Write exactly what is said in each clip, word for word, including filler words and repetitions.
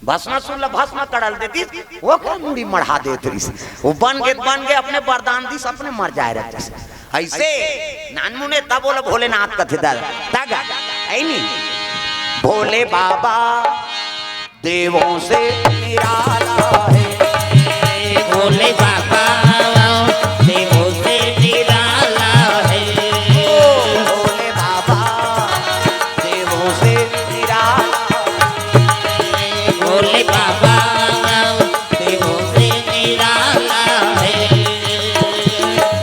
भस्मासुर ला भस्म कड़ल देतिस, वो का मुड़ी मढ़ा देत रहिस। वो बन गे, बन गे, अपने वरदान दिस, अपने मर जाए रहतिस। अइसे नानमुने तब ओला भोलेनाथ कथे दादा। तगा, ऐ नी? भोले बाबा देवों से निराला है। भोले बाबा देवों से निराला है। ओ भोले बाबा देवों से निराला। भोले बाबा देवों से निराला है।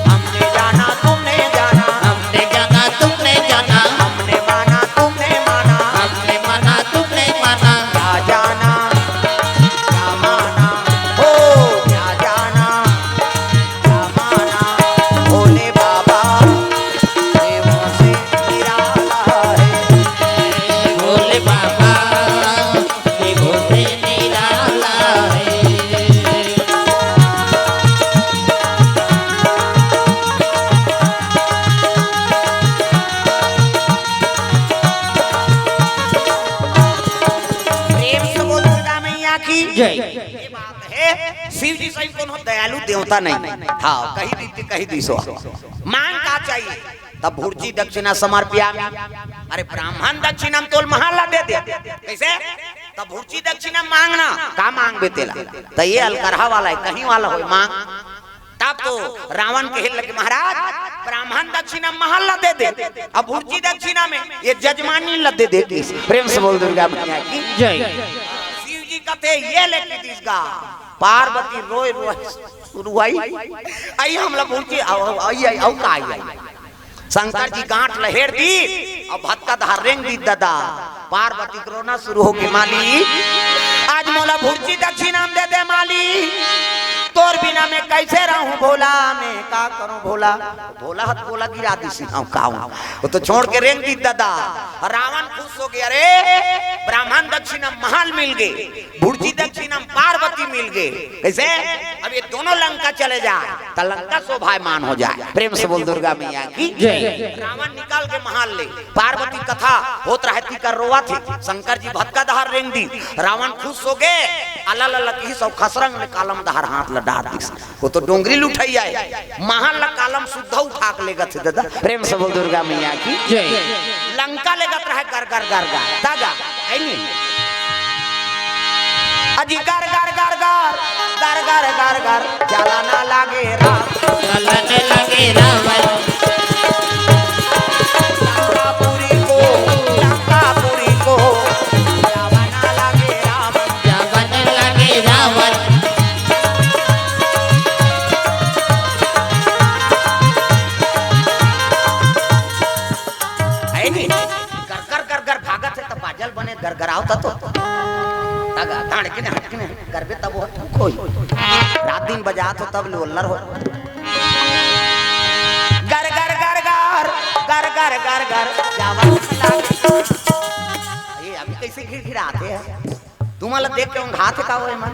हमने जाना, तुमने जाना। हमने जाना, तुमने जाना। हमने माना, तुमने माना। हमने माना, तुमने माना। क्या जाना, क्या माना, हो क्या जाना, क्या माना। भोले बाबा देवों से निराला है। भोले बाबा देवों से निराला है। प्रेम से बोल दुर्गा मैया की जय। ये बात है, शिव जी सही कोनो दयालु देवता नहीं। हाँ, कही दी, कही दी सो। मांग का चाहिए? तब भुर्जी दक्षिणा समर्पयामि। अरे ब्राह्मण दक्षिणा में तोल महाल ला दे दे। कैसे? तब भुर्जी दक्षिणा मांगना, का मांगबे तेला? त ये अलकरहा वाला है, कहीं वाला होय मांग। तब तो रावण कहे लगे, महाराज, ब्राह्मण दक्षिणा महल ला दे दे, अब भुर्जी दक्षिणा में ये जजमानी ला दे दे। प्रेम से बोल दुर्गा मैया की जय। शिव जी कथे, ये लेके दिस गा। पार्वती रोय रोय सुरवाई। आई हमला भुर्जी, अउ, अउ, आई, आई, अउ का आई, आई। शंकर जी गांठ लहेर दी अउ भतका धार रेंग दी दादा। पार्वती के रोना शुरू होगे, माली, आज मोला भुर्जी दक्षिणा में दे दे माली, तोर बिना मैं कैसे रहूं भोला, मैं का करूं भोला। भोला हत भोला गिरा दी सिंह का हूं, वो तो छोड़ के रेंग दी दादा। रावण खुश होगे, अरे ब्राह्मण दक्षिणा महल मिल गे, भुर्जी दक्षिणा में पार्वती मिल गे। कैसे? अब ये दोनों लंका चले जाए त लंका शोभायमान हो जाए। प्रेम से बोल दुर्गा मैया की जय। रावण निकल गे महल ले, पार्वती कथा होत रहे, तिकर रोवत हे, शंकर जी भतका धार रेंग दी। रावण खुश होगे, अलल अलल किहिस अउ खसरंग ले कालम धार हाथ ला डार दिस। वो तो डोंगरी लुठई आय, महल ला कालम सुद्धा उठा के लेगत हे दादा। प्रेम से बोल दुर्गा मैया की जय। लंका लेगत रहे गर गर गर गर, दादा, है नी? अजी गर गर गर गर, गर गर गर गर, जला ना लागे राम। जला ना लागे रावण। लंकापुरी को, लंकापुरी को, जला ना लागे रावण। जला ना लागे रावण। है नी? गरगर गरगर भागत हे त बाजल बने गरगरावत तो। तगा धाड़किन हटकिन करबे तब हो कोई। रात दिन बजात हो तब लोल्लर हो। गरगर गरगर, गरगर गरगर, जावा लागे। ये अभी कैसे घिरघिरात हे? तुम्हारा देख के उंघात हे का वो मन?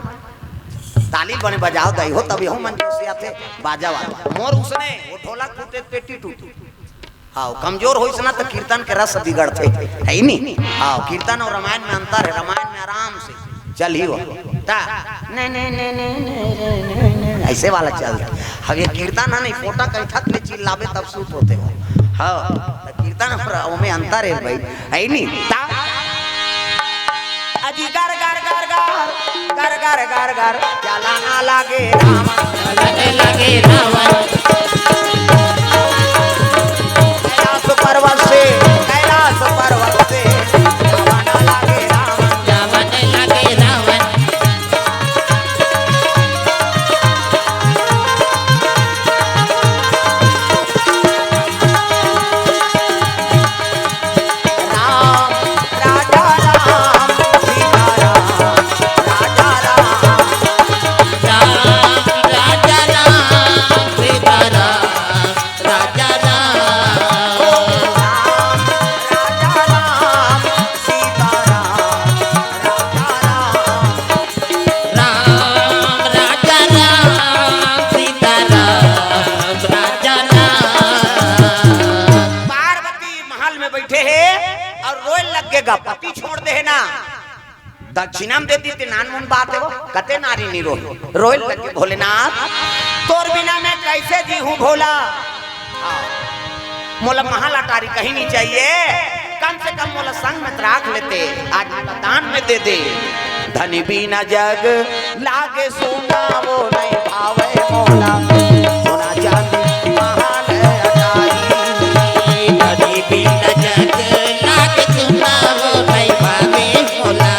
ताली बने बजाव दई हो तब यहू मन जोशियाथे बाजा वाला। मोर उसने वो ढोलक टूटे पेटी टूटे। हाँ, कमजोर होइस ना त कीर्तन के रस बिगड़थे, है नी? हाँ, कीर्तन अउ रामायण में अंतर हे। रामायण में आराम से चलही हो, ता ने, ने, ने, ऐसे वाला चलथे। अब ये कीर्तन हे नहीं, पोटा कहीं थक ले चिल्लाबे तब सूत होथे हो। हाँ, त कीर्तन अउ ओमे अंतर हे भाई, है नी? ता अजी गर गर गर गर, गर गर गर गर, जला ना लागे रावण। जला ना लागे रावण। कैलाश पर्वत से, कैलाश पर्वत से, जला ना लागे रावण। जला ना लागे रावण। राम, राजा राम, सीता राम, राजा राम। राम, राजा राम, सीता दक्षिणा म दे दी ते नानमुन बात हे वो, कते नारी नी रोही। रोए लगे भोलेनाथ, तोर बिना मैं कैसे जीहूँ भोला? हाँ। मोला महल अटारी कहीं नहीं चाहिए, कम से कम मोला संग में त राख लेते, आज मोला दान में दे दे। धनी बिना जग लागे सुना, वो नहीं भावे मोला सोना चांदी महल अटारी। धनी बिना जग लागे सुना, वो नहीं भावे मोला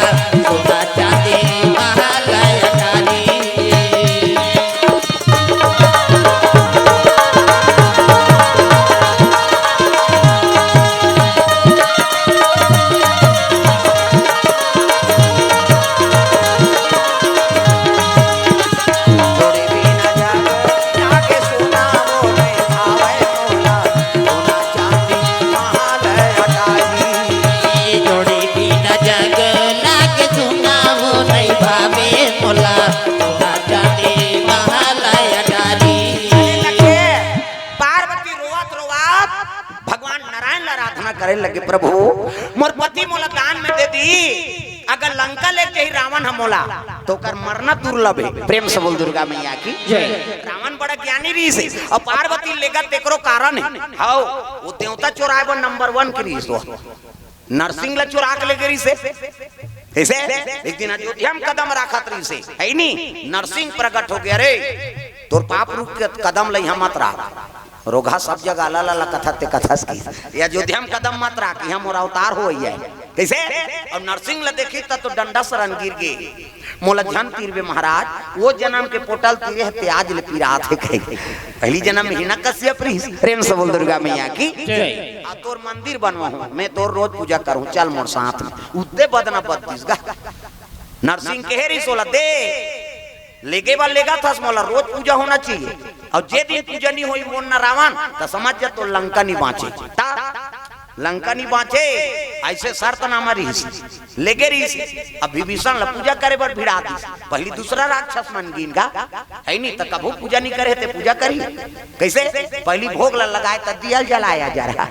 सोना चांदी महल अटारी। जोड़ी बिना जग लागे सुना, वो नहीं भावे मोला सोना चांदी महल अटारी। अरे लगे, पार्वती रोवत रोवत भगवान नारायण ला आराधना करे लगे, प्रभु, मोर पति मोला दान में दे दी, अगर लंका ले जाही रावण ह मोला, त ओकर मरना दुर्लभ हे। प्रेम से बोल दुर्गा मैया की। जय। रावण बड़ा ज्ञानी रिहिस हे, अउ पार्वती लेगत तेकरो कारण हे। हव, वो देवता चोराए बर नंबर वन के रिहिस वो। नरसिंह ला चोरा के लेगे रिहिस हे। कइसे? एक दिन अयोध्या म कदम राखत रिहिस हे, हे नी? नरसिंह प्रगट होगे, "अरे, तोर पाप रूप के कदम ला इहाँ मत राख।" रोगहा सब जगह ला ला ला कथस ते कथस कि, "ये अयोध्या म कदम मत राख, इहाँ मोर अवतार होवइया हे।" कइसे? अउ नरसिंह ला देखिस त तो डंडा सरन गिर गे। "मोला झन तीरबे महाराज, वो जनम के पोटल तीरे हस ते आज ले पिरात हे," कहिके। पहिली जनम में हिरण्यकश्यप रिहिस। प्रेम से बोल दुर्गा मैया की। जय। "आ तोर मंदिर बनवाहूँ, मैं तोर रोज पूजा करहूँ, चल मोर साथ में।" उतने बदना बद दिस गा। नरसिंह कहे रिहिस ओला, "दे, लेगे बर लेगत हस, मोला रोज पूजा होना चाहिए। अउ जे दिन पूजा नी होही, वो न रावण, त समझ जा तोर लंका नी बाँचे।" त लंका नी बाँचे, अइसे शर्तनामा रिहिस। लेगे रिहिस, अब विभीषण ला पूजा करे बर भिड़ा दिस। पहिली दूसरा राक्षस मन गिन गा, हे नी, त कभू पूजा नी करे हे ते पूजा करही। कइसे? पहिली भोग ला लगाए त दिया ल जलाए जा रहा,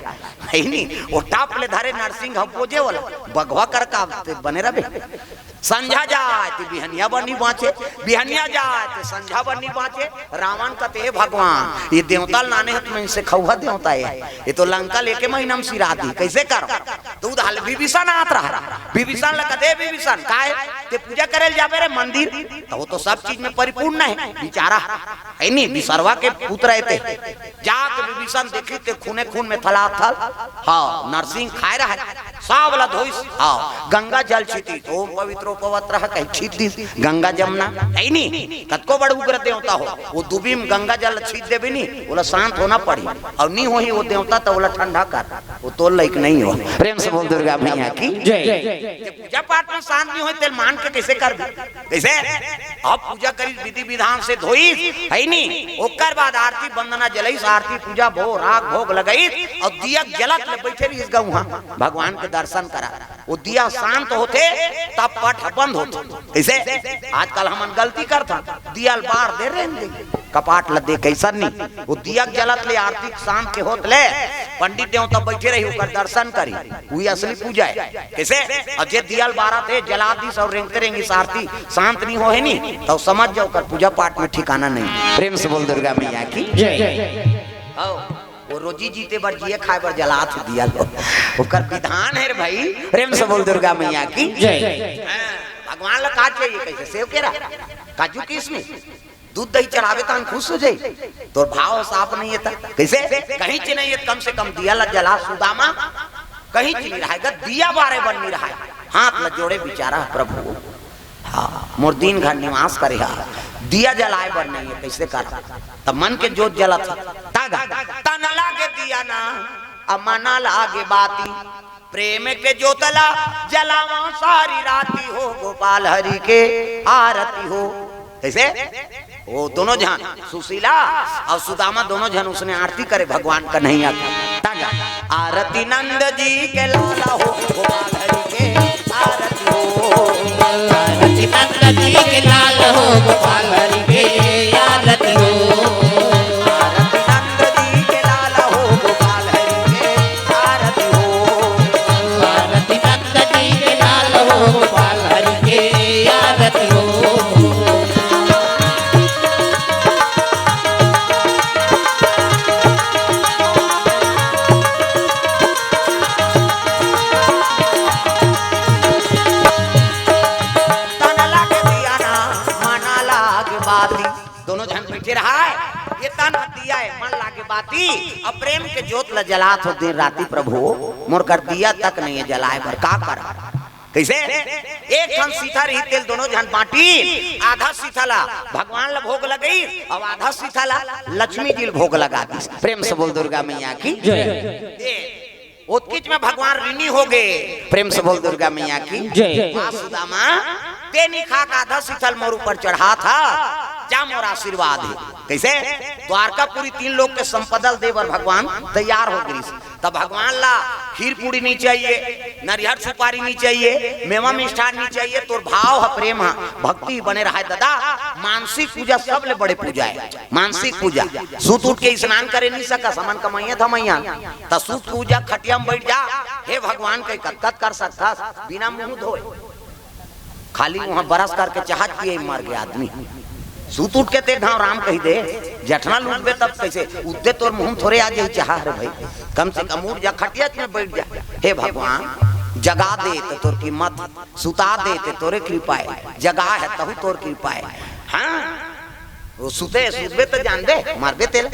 हे नी? वो टाप ले धरे नरसिंह ह बोजे वाला, बघवा कर का ते बने रहे। संझा जाए ते बिहनिया बर नी बाँचे, बिहनिया जाए ते संझा बर नी बाँचे। रावण कथे, "हे भगवान, ये देवता ल नाने हत, मैं इसे खउहा देवता हे, ये तो लंका लेके महीना म सिरा दी, कइसे करँव?" त उधार ले विभीषण आत रहा। विभीषण ला कथे, "विभीषण, काय ते पूजा करे ल जाबे रे मंदिर, त वो तो सब चीज में परिपूर्ण हे बिचारा, हे नी, बिसरवा के पुत्र हे ते।" जाके विभीषण देखिस ते खूने खून में थलाथल। हाँ, नरसिंह खाए रहा, सावला धोइस। हाँ, गंगा जल छिटिस, "ओम पवित्रो पवत्रः" कहि छीट दिस गंगा जमुना, हे नी? कतको बड़ उग्र देवता हो, वो दुबी म गंगा जल छीट देबे नी, ओला शांत होना पड़ही, अउ नी होही वो देवता त ओला ठंडा कर, वो तोर लायक नहीं हो। प्रेम से बोल दुर्गा मैया की। जय। पूजा पाठ में शांत नहीं होय, तेल मान के कइसे करबे? कइसे? अब पूजा करिस, विधि विधान से धोइस, हे नी? ओकर बाद आरती वंदना जलइस, आरती पूजा भो राग भोग लगइस, अउ दिया जलत ले बइठे रिहिस गा उहाँ, भगवान के दर्शन करा। वो दिया शांत होथे, तब पट बंद होथे। कइसे? आजकल हमन गलती करथन, दिया ल बार दे रेंगे, कपाट ल दे, कइसन नी। वो दिया के जलत ले, आरती के शांत के होत ले, पंडित देवता बइठे रही, ओकर दर्शन करी, उही असली पूजा हे। कइसे? अउ जे दिया ल बारत हे, जला दिस अउ रेंगते रेंगिस आरती, शांत नी होहे नी, त समझ जा ओकर पूजा पाठ में ठिकाना नहीं। प्रेम से बोल दुर्गा मैया की। जय। हव, वो रोजी जीते बर, जिए खाए बर जलात हे दिया ल। ओकर विधान हे रे भाई। प्रेम से बोल दुर्गा मैया की। जय। हाँ, भगवान ला का चाहिए? कइसे? सेव केरा, काजू किशमिश, दूध दही चढ़ाबे तहन खुश हो जाई। तोर भाव साफ नहीं हे त कइसे? कहीं च नहीं हे त कम से कम दिया ला जला। सुदामा कहीं च नहीं रहे गा, दिया बारे बर नहीं रहे, हाथ ला जोड़े बिचारा, "प्रभु, हाँ, मोर दीन घर निवास करे हा, दिया जलाए बर नहीं हे, कइसे करँव?" त मन के जोत जलत हे, तन लागे दिया ना, अउ मन लागे बाती। प्रेम के जोत ला जलावा सारी राती हो, गोपाल हरि के आरती हो। कइसे? वो दोनों झन, सुशीला अउ सुदामा दोनों झन उसने आरती करे भगवान कन्हैया के। तब आरती नंद जी के लाला हो, गोपाल हरि के आरती हो। आरती नंद जी के लाल हो, गोपाल हरि के आरती हो। आरती नंद जी के लाल हो, गोपाल हरि के आरती हो। आरती नंद जी के लाल हो, गोपाल हरि के झन बइठे रहय, ये तन ह दिया ए, मन लागे बाती, अउ प्रेम के जोत ल जलात हो दिन राती। प्रभु, मोर कर दिया तक नइ हे जलाय बर, का करंव? कइसे? एक ठन सीथा रहिस, तेला दूनों झन बांटिन, आधा सीथा ला भगवान ला भोग लगइस, अउ आधा सीथा ला लक्ष्मी जी ला भोग लगा दिस। प्रेम से बोल दुर्गा मैया की जय। ए, ओतकीच में भगवान ऋणी हो गे। प्रेम से बोल दुर्गा मैया की जय। वाह सुदामा, तें नइ खा के आधा सीथा ल मोर ऊपर चढ़ात हस, जा मोर आशीर्वाद हे। कइसे? द्वारकापुरी तीन लोक के संपदा ल दे बर भगवान तैयार हो गिस। त भगवान ला खीर पूड़ी नइ चाहिए, नरियर सुपारी नइ चाहिए, मेवा मिष्ठान नइ चाहिए, तोर भाव ह, प्रेम ह, भक्ति बने रहय ददा। मानसिक पूजा सबले बड़े पूजा हे, मानसिक पूजा। सुत उठ के स्नान करे नइ सकस, हमन कमइया धमइया, त सुत के उजा खटिया में बइठ जा, हे भगवान कहि कतका कर सकथस, बिना मुंह धोए। खाली उहां brush करके चाहत पिए मर गे आदमी। सुत उठ के तें ढांव राम कहि दे, जठना लूटबे तब कइसे? उद्दे तोर मुंह थोरे आ जाही चाह रे भई। कम से कम उठ जा, खटिया में बइठ जा। हे भगवान, जगा दे त तोर कीमत, सुता दे त तोरे कृपा हे, जगाय हस तहू तोर कृपा हे। हां, ओ सुते, सुतबे त जानबे, मरबे तेला।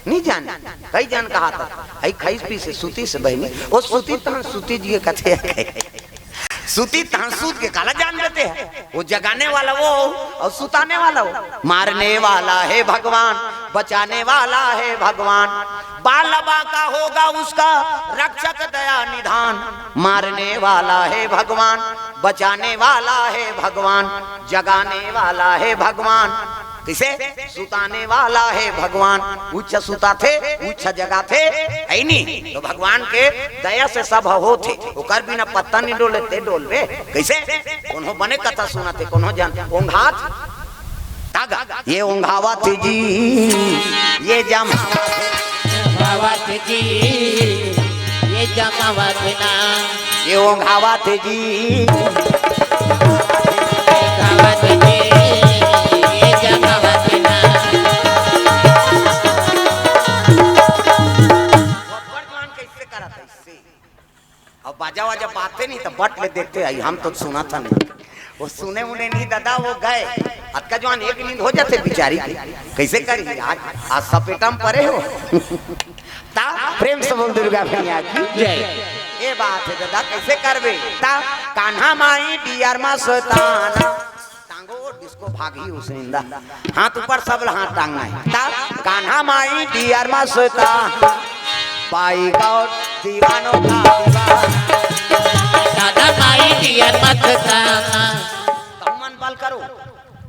नइ जान, कई झन कहत हस, "हई खइस पीस हे, सुतिस हे बहिनी।" ओ सुतिस तहन सुतिस जी के कथे हे। सुतिस तहन सुत गे, काला जानबे तें? वो जगाने वाला वो अउ सुताने वाला वो। मारने वाला है भगवान, बचाने वाला है भगवान। बाल बांका होगा उसका, रक्षक दया निधान। मारने वाला है भगवान, बचाने वाला है भगवान, जगाने वाला है भगवान। कइसे? सुताने वाला हे भगवान, उच्च सुताथे, उच्च जगाथे, हे नी? त भगवान के दया से सब होथे, ओकर बिना पत्ता नइ डोले, तें डोलबे कइसे? कोनो बने कथा सुनाथे, कोनो झन ओंघात, तागा, ये ओंघावत जी, ये जम ओंघावत जी, ये जमावत ना। ये ओंघावत जी। ओंघावत जी, ये जमावत ना। बड़ जवान कइसे करत हे इससे? अब बाजा वाजा बाजथे नहीं त बट ले देखथे, आई हम तो सुनत हन नहीं। वो सुने उने नहीं ददा, वो गय। अतका जवान एक नींद हो जाथे बिचारी के। कइसे करही आज? आज सपेटा में परे हो। त प्रेम से बोल दुर्गा मैया की जय। ये बात हे ददा, कइसे करबे? त कान्हा माई डियर मस्ताना। टांगो डिस्को भागही उसनिंदा। हाथ ऊपर, सब ला हाथ टांगना हे। त कान्हा माई डियर मस्ताना। पाई गौर दीवानों का दीवाना। कान्हा माई डियर मस्ताना। तहु मन बल करो।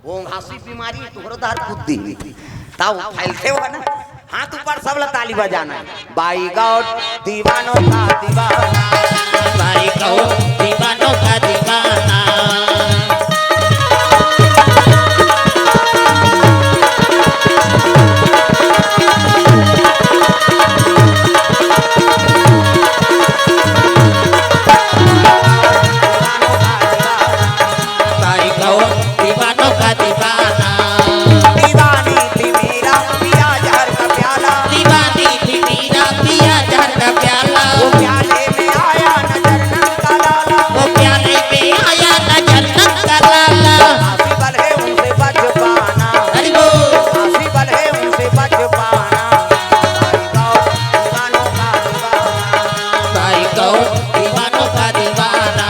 वो हांसी बीमारी तुहरो दार कूद दी। ताऊ फैलथे हो ना। हाथ ऊपर, सब ला ताली बजाना हे। बाई गौर दीवानों का दीवाना। बाई गौर दीवानों का दीवाना। बाई गौर दीवानों का दीवाना। दीवानी थी मेरा पिया जहर का प्याला। दीवानी थी मेरा पिया जहर का प्याला। वो प्याले में आया नजर नंद का लाला। वो प्याले में आया नजर नंद का लाला। हांसी बल है उनसे बच पाना। हरि बोल। हांसी बल है उनसे बच पाना। भाई गाओ दीवानों का दीवाना। भाई गाओ दीवानों का दीवाना।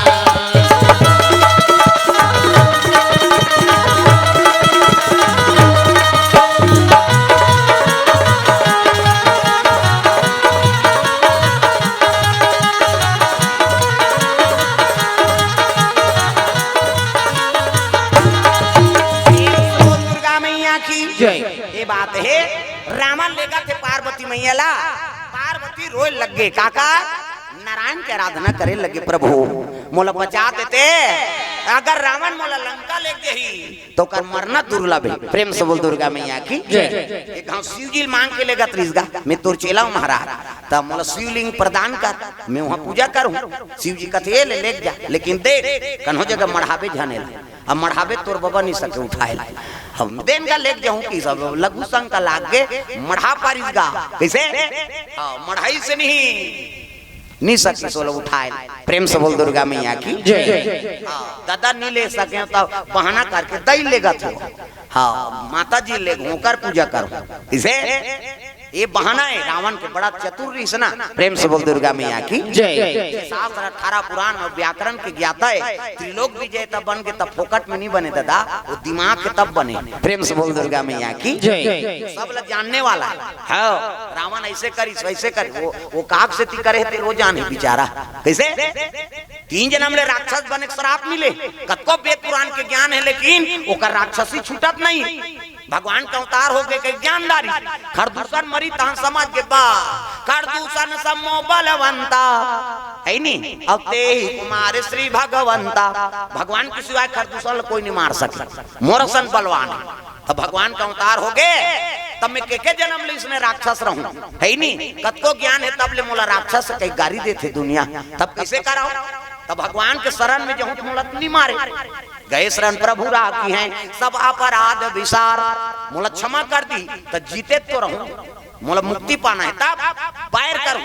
दुर्गा मैया की जय। ये बात हे, रावण लेगथे पार्वती मैया ला, पार्वती रोए लग गे, काका नारायण के आराधना करे लगे, प्रभु मोला बचा देते, अगर रावण मोला लंका ले जाही त ओकर मरना दुर्लभ हे। प्रेम से बोल दुर्गा मैया की जय। एक घांव शिव जी ल मांग के लेगत रहिस गा, मैं तोर चेला हूं महाराज, त मोला शिवलिंग प्रदान कर, मैं उहां पूजा करहूं। शिव जी कथे, "ए ले, लेग जा, लेकिन देख, कन्हो जगह मढ़ाबे झन एला, अब मढ़ाबे तोर बबा नइ सके उठाए ला।" हम देन गा लेग जाहूं कि सब लघु शंका लाग गे, मढ़ा पारिस गा। कइसे? हां, मढ़ाइस नहीं। नी सकिस ओला उठाए। प्रेम से बोल दुर्गा मैया की। जय। हाँ, ददा नी ले सके त बहाना करके दई लेगत हो। हाँ, माता जी ले घोकर पूजा करो। इसे ये बहाना है रावण के, बड़ा चतुर रहिस ना। प्रेम से बोल दुर्गा मैया की। जय। शास्त्र अठारह पुराण और व्याकरण के ज्ञाता है, त्रिलोक विजेता बन के तब फोकट में नहीं बने दादा, वो दिमाग के तब बने। प्रेम से बोल दुर्गा मैया की। जय। सब ला जानने वाला है। हाँ, रावण ऐसे करिस, वैसे करिस, वो, वो काग से ती करे है, तेल वो जाने बेचारा। कैसे? तीन जन्म ले राक्षस बने के श्राप मिले। कतको वेद पुराण के ज्ञान है, लेकिन ओकर राक्षसी छूटत नहीं। भगवान का अवतार हो गए के ज्ञानदारी। खरदूषण मरी तहन समझ के बा, खरदूषण समो बलवंता, है नी? अब ते ही कुमार श्री भगवंता। भगवान के सिवाय खरदूषण ल कोई नहीं मार सके। मोर असन बलवान है। तब भगवान का अवतार हो गए, तब मैं के के जन्म ले इसने राक्षस रहूं, है नी? कतको ज्ञान है, तब ले मोला राक्षस कही गारी देथे दुनिया। तब कैसे कराओ? तब भगवान के शरण में जहूं त मोला नहीं मारे। गए शरण प्रभु राखी हैं, सब अपराध विसार। मोला क्षमा कर दी त जीते तो रहूं, मोला मुक्ति पाना है तब बैर करूं।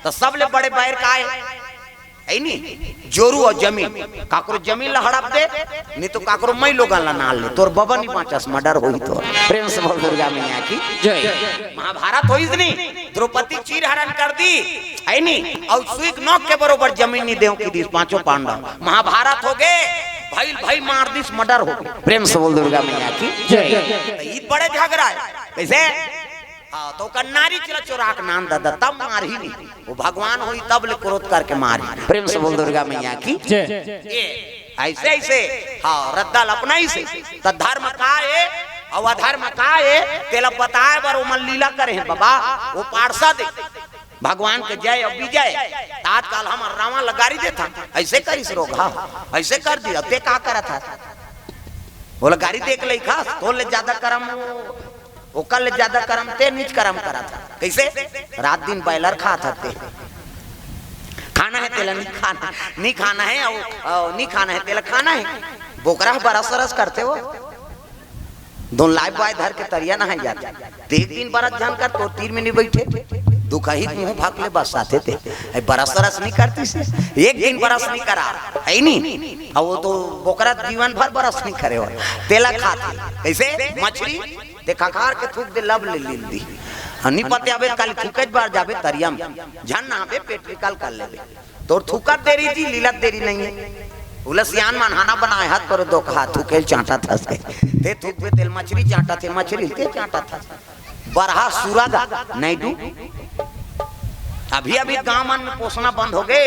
त सबले बड़े बैर का है? है नी? जोरू और जमीन। काकरो जमीन ला हड़प दे, नहीं तो काकरो मई लोगन ला नाल ले। तोर बबा नहीं बांचस, मर्डर होही तोर। प्रेम से बोल दुर्गा मैया की। जय। महाभारत होइस नी, द्रौपदी चीर हरण कर दी, है नी? और सुई के नोक के बरोबर जमीन नहीं देव की दिस पांचों पांडव। महाभारत हो गए, भइल भइल मार दिस, मर्डर हो गए। प्रेम से बोल दुर्गा मैया की। जय। त ई बड़े झगड़ा है। कैसे? हाँ, तो ओकर नारी चला चोरा के नान ददा, तब मारही नहीं। वो भगवान होई तब ले क्रोध करके मारही। प्रेम से बोल दुर्गा मैया की। जय। ये ऐसे ऐसे, हाँ, रद्दा ल अपनाइस हे। त धर्म का ए और अधर्म का ए, तेला बताए बर ओमन लीला करे हैं बाबा। वो पार्षद भगवान के जय और विजय। आजकल हम रावण ल गारी देथन, ऐसे करिस रोगहा, ऐसे कर दिया, ते का करत हस? बोला गारी देख ले खास, तोर ले ज्यादा करम, ओकर ले ज्यादा करम ते नीच करम करत हस। कैसे? रात दिन बॉयलर खात हस ते। खाना है तेला नहीं खाना, नहीं खाना है, और, और नहीं खाना है तेला खाना है। बोकरा बरस सरस करते हो, दोन लाइफ बॉय धर के तरिया नहाए जाते। ते एक दिन बरस झन कर, तो तीर में नहीं बैठे, दुखही मुंह भाग ले बस आते थे। ए, बरस सरस नहीं करती से, एक दिन बरस नहीं करा, है नहीं। अब वो तो बोकरा जीवन भर बरस नहीं करे हो, तेला खाते। कैसे? मछली ते खखार के थूक दे, लब ले लील दी। और नहीं पते आवे, काली थूके बार जाबे तरिया में, झन नहाबे, पेट निकाल कर लेबे। तोर थूकत देरी जी, लीलत देरी नहीं है। उला सियान मन हाना बनाए हाथ पर दो कहा, थूकेल चांटा था से। ते थूक पे तेल मछली चांटा थे, मछली ते चांटा था। बरहा सुरग नैडू। अभी अभी गांव मन में पोसना बंद हो गए,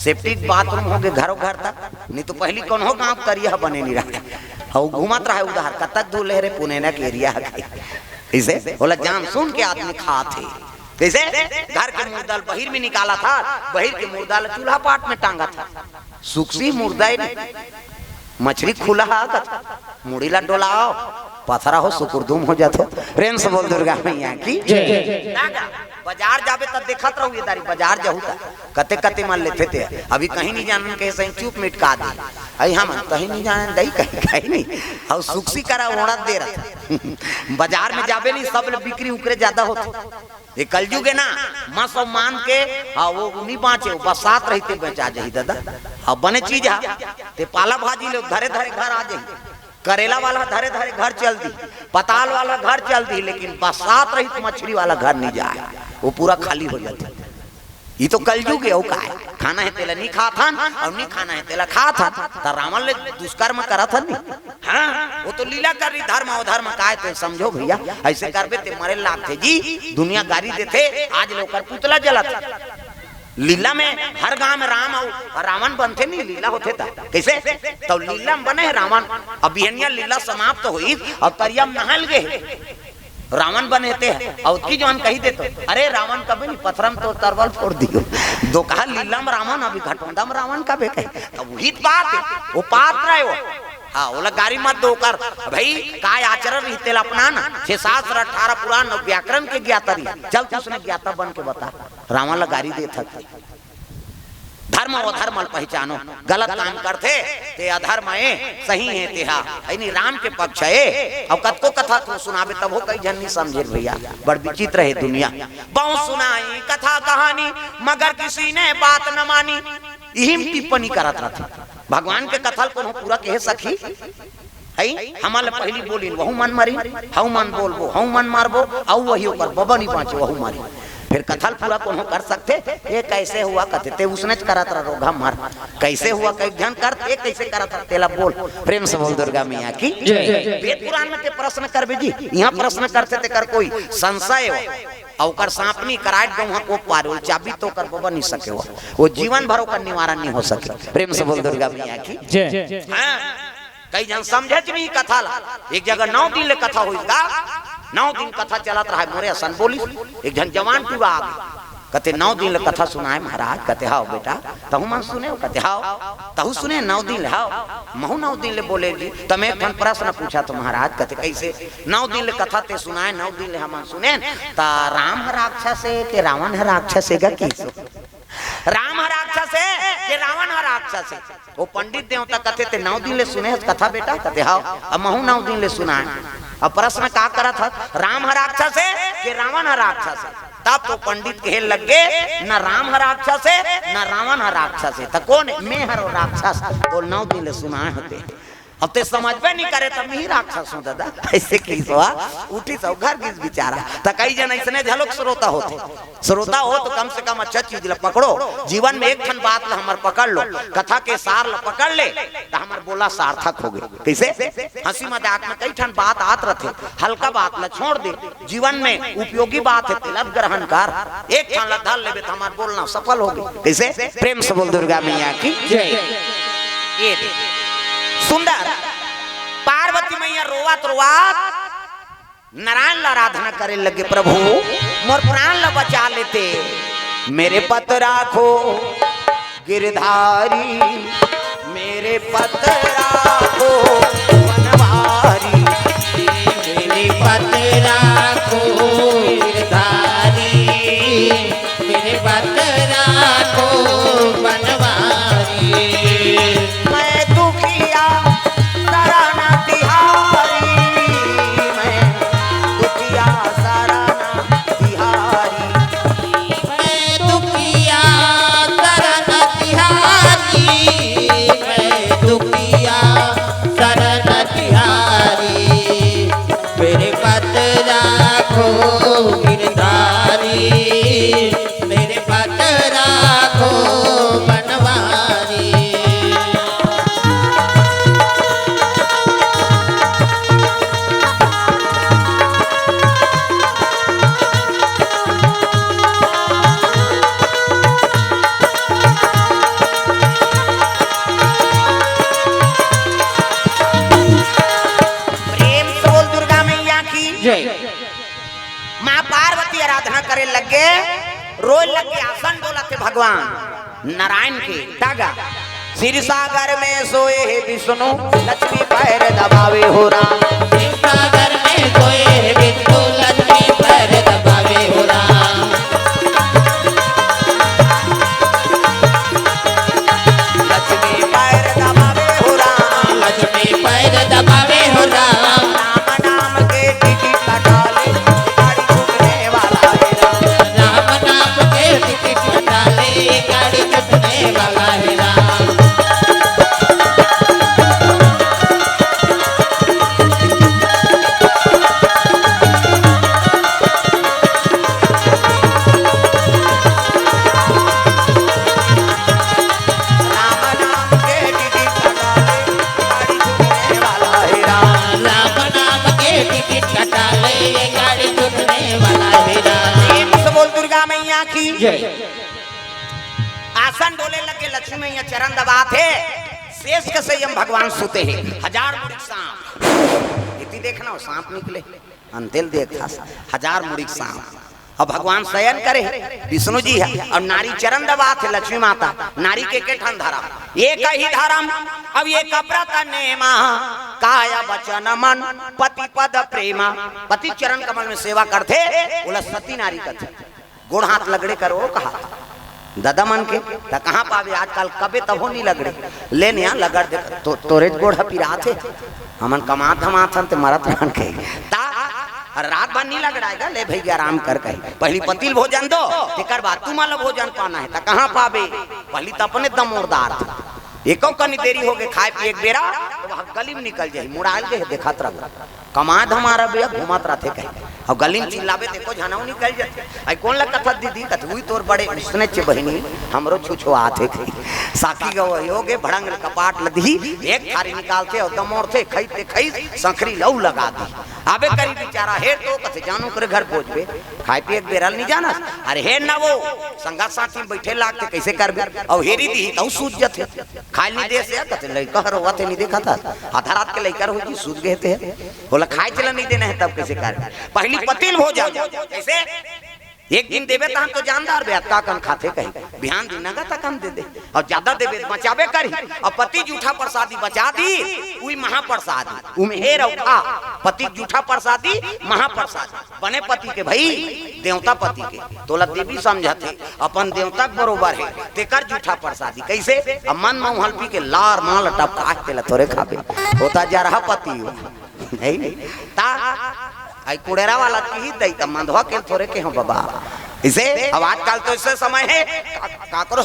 सेप्टिक बाथरूम हो गए घरों घर तक। नहीं तो पहली कौन हो गांव तरिया बने नहीं रहा, और घूमत रहे उधार, कतक दूर ले रे पुनेना के एरिया है। इसे बोला जान सुन के आदमी खात है। कैसे? घर के मुर्दा ल बहिर में निकालत हस, बहिर के मुर्दा ल चूल्हा पाट में टांगत हस। सुकसी मुर्दा ही नहीं, मछली खुला हा कत, मुड़ी ला डोलाओ, पथरा हो सुकुरदुम हो जात हो। प्रेम से बोल दुर्गा मैया की। जय। बाजार जाबे त देखत रहू ये दारी, बाजार जाहू त कते कते मन लेथे ते। अभी कहीं नहीं जानन के सही चुप मिटका दे। अई हम कहीं नहीं जानन दई कहीं, कहीं नहीं। और सुकसी करा ओढ़त दे रहा। बाजार में जाबे नहीं, सब ले बिक्री उकरे ज्यादा होथे। ये कलयुग है ना, मस और मान के, हाँ, वो नहीं बांचे, वो बसात रहिते बेचा जाही दादा। हाँ, बने चीज है, ते पाला भाजी ले धरे धरे घर आ जाही। करेला वाला धरे धरे घर चल दी, पताल वाला घर चल दी, लेकिन बसात रहित मछली वाला घर नहीं जाए, वो पूरा खाली हो जाते। ये तो कलयुग है, वो का है? खाना है तेला नहीं खात हन और नहीं खाना है तेला खात हन। त रावण ले दुष्कर्म करत हन नहीं। हाँ, वो तो लीला कर रही, धर्म अधर्म काय तो समझो भैया, ऐसे करबे ते मरे लागथे जी। दुनिया गारी देथे, आज ले ओकर पुतला जलत। लीला में हर गांव में राम और रावण बनथे नहीं, लीला होथे त कैसे? तो लीला में बने है रावण, अब बिहनिया लीला समाप्त होई और तरिया में नहाल गए। रावण बने ते है, और की जवान कही देतो, "अरे रावण कभी नहीं, पथरम तो तरवल फोड़ दियो।" दो कहा लीलम रावण, अभी घटोंदम रावण का बेटे। तब वही बात है, वो पात्र है वो। हाँ, ओला गारी मत दो कर, भाई, काय आचरण रही तेला अपना ना। छे शास्त्र, अठारह पुराण और व्याकरण के ज्ञाता रही। चल तू उसने ज्ञाता बन के बता, रावण ला गारी दे थक। धर्म अउ अधर्म ल पहिचानो, गलत काम करथे ते अधर्म ए, सही हे तेहा, यानी राम के पक्ष ए। अउ कतको कथा तो सुनाबे तभो कई झन नहीं समझे भैया, बड़ विचित्र हे दुनिया। बहुत सुनाई कथा कहानी मगर किसी ने बात न मानी, इही म टिप्पणी करत रथे। भगवान के कथा ल कोनो पूरा कहे सखी हई, हमन ल पहिली बोलिन, वहू मन मरिन, हऊ मन बोलबो, हऊ मन मारबो, अऊ वही ओकर बबा नी बाँचे, वहू मरिन। फिर कथा ल पूरा कोनो कर सकथे? ये कैसे हुआ कथे, ते उसने च करत रह रोघा मर। कैसे हुआ कई झन कर, ते कैसे करत रह, तेला बोल। प्रेम से बोल दुर्गा मैया की। जय। वेद पुराण में ते प्रश्न करबे जी, यहाँ प्रश्न करथे तेकर कोई संशय हो, अउ ओकर सांप नी कराट गौहा को पार हो, चाबी तो ओकर बबा नी सके हो, वो जीवन भर ओकर निवारण नी हो सके। प्रेम से बोल दुर्गा मैया की। जय। हाँ। कई झन समझे च नहीं कथा ला। एक जगह नौ दिन ले कथा होइस गा, नौ दिन कथा चलत रहा, मोरे असन बोलिस। एक झन जवान टूरा आगे, कथे, "नौ दिन ले कथा सुनाए महाराज?" कथे, "हाव बेटा, तहू मन सुने हो?" कथे, "हाव।" "तहू सुने नौ दिन ले?" "हाव।" "महू नौ दिन ले बोले जी।" "तम एक ठन प्रश्न पूछा तो महाराज?" कथे, "कैसे?" "नौ दिन ले कथा ते सुनाए, नौ दिन ले हमन सुने, त राम ह राक्षस हे के रावण ह राक्षस हे गा किसो?" राम ह राक्षस हे के रावण ह राक्षस हे? वो पंडित देवता कथे, "ते नौ दिन ले सुने हस कथा बेटा?" कथे, "हाव।" "अब महू नौ दिन ले सुनाए।" अब प्रश्न का करत हस, राम ह राक्षस हे के रावण ह राक्षस हे? तब तो पंडित कहे लग गे, "न राम ह राक्षस हे, न रावण ह राक्षस हे, त कोन हे?" "मैं हरंव राक्षस, तोला नौ दिन ले सुनाए हों ते।" अब ते समझबे नहीं करे, तब मैं ही राक्षस हूँ दादा। ऐसे कहिस, उठिस अउ घर गिस बिचारा। त कई झन अइसने घलोक श्रोता होथे। श्रोता हो तो कम से कम अच्छा चीज ला पकड़ो। जीवन में एक ठन बात ला हमर पकड़ लो, कथा के सार ला पकड़ ले, त हमर बोला सार्थक होगे। कैसे? हंसी मजाक में कई ठन बात आत रथे, हल्का बात ला छोड़ दे। जीवन में उपयोगी बात हे, तेला ग्रहण कर। एक ठन ला धर लेबे त हमर बोलना सफल होगे। कैसे? प्रेम से बोल दुर्गा मैया की। जय। ये दे। सुंदर। पार्वती मैया रोवत रोवत नारायण ला आराधना करे लगे, "प्रभु, मोर प्राण ला बचा ले ते, मेरे पत राखो गिरधारी, मेरे पत राखो बनवारी, मेरे पत राखो गिरधारी, मेरे पत राखो बनवारी।" मैं दुखिया शरण तिहारी, मैं दुखिया शरण तिहारी। मैं दुखिया शरण तिहारी, मैं दुखिया शरण तिहारी। मेरे पत राखो गिरधारी, मेरे पत राखो बनवारी। प्रेम से बोल दुर्गा मैया की। जय। माँ पार्वती आराधना करे लगे, रोए लगे, आसन डोलत हे भगवान नारायण के। तागा, "क्षीर सागर में सोए हे विष्णु, लक्ष्मी पैर दबावे हो राम।" क्षीर सागर में सोए हे विष्णु, लक्ष्मी पैर दबावे हो राम। लक्ष्मी पैर दबावे हो राम। लक्ष्मी पैर दबावे हो राम। राम नाम के टिकट कटा ले, गाड़ी छूटने वाला है राम। राम नाम के टिकट कटा ले, गाड़ी छूटने वाला है राम। राम नाम के टिकट कटा ले, गाड़ी छूटने वाला है राम। राम नाम के टिकट कटा ले, गाड़ी छूटने वाला है राम। प्रेम से बोल दुर्गा मैया की। जय। आसन डोले लगे, लक्ष्मी मैया चरण दबात हे। शेष के संयम भगवान सुते हे। हजार मुड़ी सांप। इति देखना हो, सांप निकले। अंतेल देख था, हजार मुड़ी सांप। अब भगवान शयन करे हे, विष्णु जी हे, अउ नारी चरण दबात हे, लक्ष्मी माता। नारी के के ठन धरम? एक ही धरम, अब एक व्रत नेमा, काय वचन मन, पति पद प्रेमा। पति चरण कमल में सेवा करथे, ओला सती नारी कथे। गोड़ हाथ लगड़े करो कहा। ददा मन के, त कहाँ पाबे आजकल, कबे तभो नी लगड़े। ले निया लगड़ दे, तो, तोरे गोड़ ह पिरात हे, हमन कमात धमात हन ते मरत रहन के। ता रात भर नी लगड़ाएगा, ले भैया आराम कर कही, पहली पतिल भोजन दो, तेकर बाद तुमन ल भोजन पाना हे, त कहाँ पाबे, पहली त अपने दमोरदार थे। एको कनी देरी होगे खाए पिए के बेरा, तो वह गली में निकल जाही, मुड़ाल के देखत रह। कमाए धमारा बिया घूमत रथे कहे। अउ गली में चिल्लाबे, देखो झनऊ निकल जाथे। आई कोन ला कथत दीदी? कथे, "उई तोर बड़े उसने चे बहिनी, हमरो छुछुआत हे कही।" साकी गवई होगे, भड़ंग ले कपाट ल दिही, एक थारी निकालथे अउ दमोरथे, खई ते खई, संखरी लऊ लगा दी। आबे करी बेचारा, हेर तो कथे, "जानू करे घर पहुंचबे, खाए पिए के बेरा ल नी जानस।" अरे हेर ना वो, संगा साथी में बैठे लागथे, कैसे करबे? अउ हेरी दिही, तऊ सूझ जथे। खाए नी दे से, कथे, "लइका ह रोवत हे, नी देखत हस? आधा रात के लइका रोही जी, सूत गे ते।" बोला, "खाए चला नी देना हे, तब कैसे कर?" पहली पतिल भोजन। कैसे? एक दिन देबे तहन तो जानदार बे, अतका कन खाथे कही। बिहान दिन नगा तक हम दे दे। अउ ज्यादा देबे त बचाबे करही। अउ पति जूठा प्रसादी बचा दी, उही महाप्रसादी। उमे हे रखा, पति जूठा प्रसादी, महाप्रसादी। बने पति के भई, देवता पति के। तोला देवी समझत हे, अपन देवता के बरोबर हे, तेकर जूठा प्रसादी। कैसे? अब मन मऊहा ल पी के लार माल टपका के तेला थोरे खाबे। होता जरहा पति हो। नहीं? ता, आई कुड़ेरा वाला की ही दई, त मंदवा के थोरे के हो बाबा। इसे, अब आजकल तो ऐसे समय हे, का-, काकरो,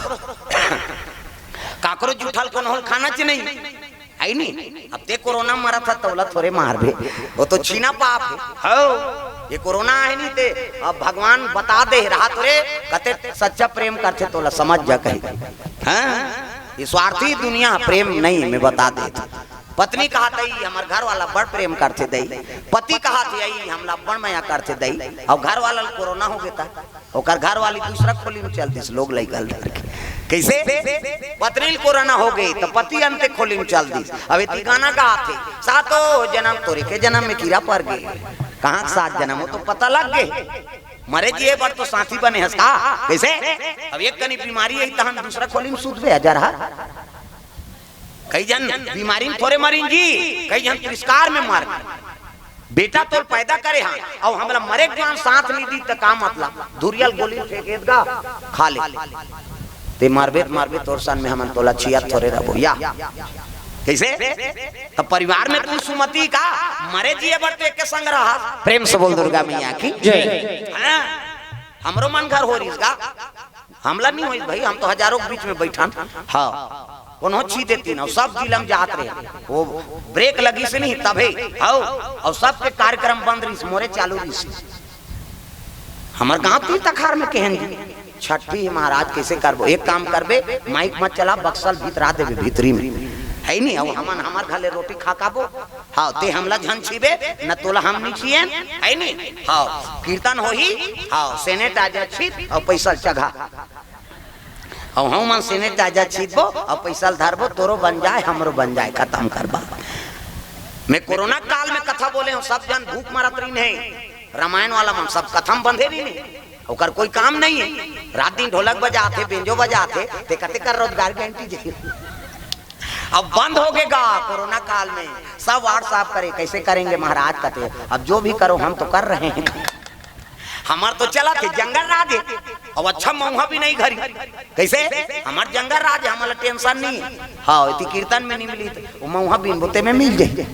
काकरो जूठा ल कोनो ल खाना च नहीं। है नी? अब ते कोरोना मरत ह, तोला थोरे मारबे। वो तो छीना पाप हे। हो, ये कोरोना हे नी ते, अब भगवान बता दे रहा तोरे, कते सच्चा प्रेम करथे तोला समझ जा कही। हाँ? ये स्वार्थी दुनिया प्रेम नहीं, मैं बता दे। पत्नी कहा तई, "हमर घर वाला बड़ प्रेम करथे दई।" पति कहा थे, "आई हमला बड़ मया करथे दई।" अउ घर वाला ल कोरोना हो गे ता। ओकर घर वाली दूसरा खोली में चल दिस, लोग लइका ल धर के। कैसे? पत्नी ल कोरोना हो गे, त पति अंते खोली में चल दिस। अब एती गाना गाथे, "सातो जनम तोरे के जनम में कीरा पर गे।" कहाँ के सात जनम, वो तो पता लग गे। मरे जिए बर तो साथी बने हस का? कैसे? अब एक कनी बीमारी आई, तहन दूसरा खोली में सूतबे, हजार हा। कई झन बीमारी में थोरे मरिन जी, कई झन तिरस्कार में मर गे। बेटा तोल पैदा करे हा, अउ हमला मरे के बाद साथ नी दी त का मतलब? धुरिया ल गोली फेंक एदगा, खा ले। ते मरबे त मरबे, तोर सन में हमन तोला छियत थोरे रहबो या। कैसे? त परिवार में तू सुमति का, मरे जिए बर तो एके संग रहा। प्रेम से बोल दुर्गा मैया की जय। हाँ, हमरो मन घर हो रहिस गा। हमला नहीं होई भाई, हम तो हजारों के बीच में बैठन। हाँ, कोनो छी देती ना, सब जिला में जात रहे। वो ब्रेक लगिस नहीं तभे, हाव, अउ सबके कार्यक्रम बंद रहिस, मोरे चालू रहिस। हमर गांव तीन तखार में केहन जी, छठी महाराज कैसे करबो? एक काम करबे, माइक मत चला, बक्सल भीतरा देबे भीतरी में, है नहीं? अब हमन हमर घर ले रोटी खा खाबो, हाँ, ते हमला झन छीबे, न तोला हम नी छियन, है नी? हाँ, कीर्तन होही, हाँ, sanitizer छीत अउ पैसा ल चघा। अउ हमन sanitizer छीतबो अउ पैसा ल धरबो, तोरो बन जाए, हमरो बन जाए, खत्म कर बात। मैं कोरोना काल में कथा बोले हूँ, सब जन भूख मरत रहिन हे, रामायण वाला मन सब कथा में बंधे रहिन हे, ओकर कोई काम नहीं है। रात दिन ढोलक बजाथे, बेंजो बजाथे, ते कते कर रोजगार गारंटी जे। अब बंद हो गे गा कोरोना काल में, सब WhatsApp करे, कैसे करेंगे महाराज कथे, अब जो भी करो हम तो कर रहे हैं। हमर तो चलत हे जंगल राज हे, अब अच्छा मऊहा भी नहीं घरी, कैसे? हमर जंगल राज हे, हमला tension नहीं है। हाँ, इति कीर्तन में नहीं मिली तो वो मऊहा बीन बोते में मिल जाए।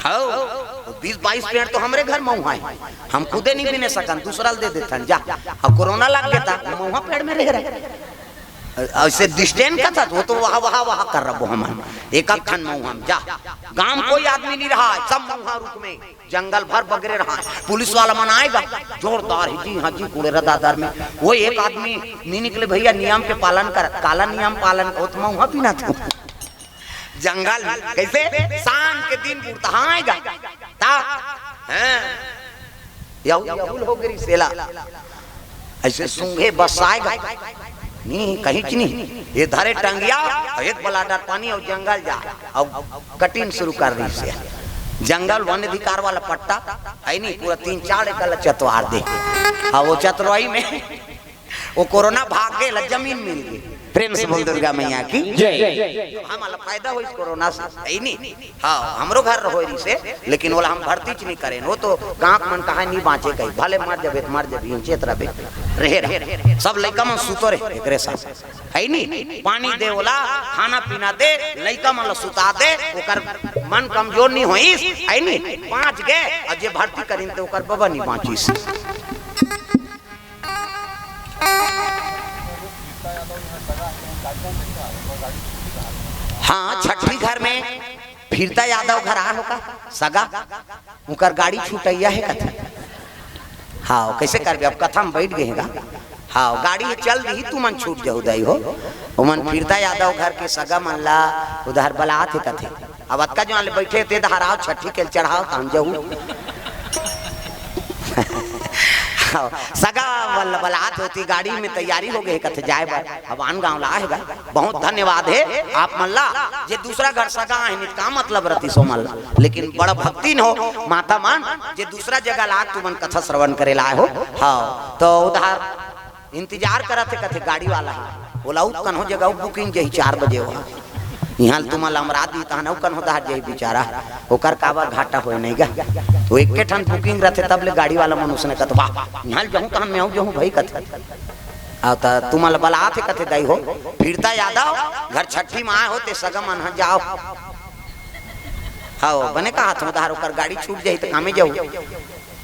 हाँ, वो बीस बाईस पेड़ तो हमरे घर मऊहा है, हम खुदे नहीं बीने सकन, दूसरा ल दे देथन जा। अब कोरोना लग गया था, मऊहा पेड़ में रह रहे। ऐसे distance का था, वो तो वहा, वहा, वहा कर रहा वो हमन। एक आध ठन मऊहा में जा। गांव में कोई आदमी नहीं रहा, सब मऊहा रुख में, जंगल भर बगरे रहा। पुलिस वाला मन आएगा, जोरदार ही जी, हाँ जी, कुड़ेरा दादर में। वो एक आदमी नहीं निकले भैया, नियम के पालन कर, काला नियम पालन, वो तो मऊहा पीना था। जंगल में, कैसे? शाम के दिन बुढ़ता आएगा। ता, हैं? यहू, यहू हो गई सेला। ऐसे सूंघे बसाएगा। नहीं, कहीं की नहीं। ये धरे टंगिया, अउ एक बलाडर पानी अउ जंगल जा, अउ cutting शुरू कर दी से। जंगल वन अधिकार वाला पट्टा, है नहीं, पूरा तीन चार एकड़ चतवार दे। अउ वो चतरवाई में, वो कोरोना भाग गे, ला जमीन मिल गई। प्रेम से बोल दुर्गा मैया की जय। हमला फायदा होइस कोरोना से, है नहीं? हाँ, हमरो घर होय रहिसे, लेकिन ओला हम भर्ती च नहीं करेन। वो तो गांव के मन कहा नहीं बांचे कही, भले मर जबे त मर जबे, चेत रबे। रहे, रहे। सब लइका मन सुतो रहे एकरे साथ, है नी? पानी दे ओला, खाना पीना दे, लइका मन ला सुता दे, ओकर मन कमजोर नी होइस, है नी? बाँच गे, अउ जे भर्ती करिन ते ओकर बबा नी बाँचिस। हाँ, छट्ठी घर में फिरता यादव घर आए हो का सगा, उनकर गाड़ी छुटइया हे कथे। हाँ, कइसे करबे, अब कथा में बइठ गे हे गा। हाँ, गाड़ी चल दिही, तुमन छूट जाहू दाई हो। ओमन फिरता यादव घर के सगा मन ला उधार बलात हे कथे। अब अतका जवान ले बइठे ते धाराव छट्ठी के चढ़ाव तहन जाहू। हाँ, सगा बल-, बलात होती गाड़ी में तैयारी हो गे हे कथे जाए बर। अब आन गाँव ला आए हे गा। बहुत धन्यवाद हे आप मन ला, जे दूसरा घर सगा आए हे, का मतलब रतिस ओ मन ला। लेकिन बड़ भक्तिन हो माता मन, जे दूसरा जगह ला तुमन कथा श्रवण करे ला आए हो। हाँ, तो उधार इंतजार करत हे कथे गाड़ी वाला हा, ओला अउ कन्हो जगह booking जही चार बजे हो, इहाँ तुमन ला अमरा दी तहन अउ कन्हो डहर जही बिचारा, ओकर काबर घाटा होय नहीं गा। वो एके ठन booking रथे तब ले गाड़ी वाला मन उसने कथे, "वाह, इहाँ जहूँ तहन मैं अउ जहूँ भाई," कथे। अउ त तुमन ला बलात हे कथे दाई हो, फिरता यादव घर छट्ठी में आए हो ते सगा मन ह जाओ। हाँ, बने कहा था उधार ओकर गाड़ी छूट जाही त कामे जाहू।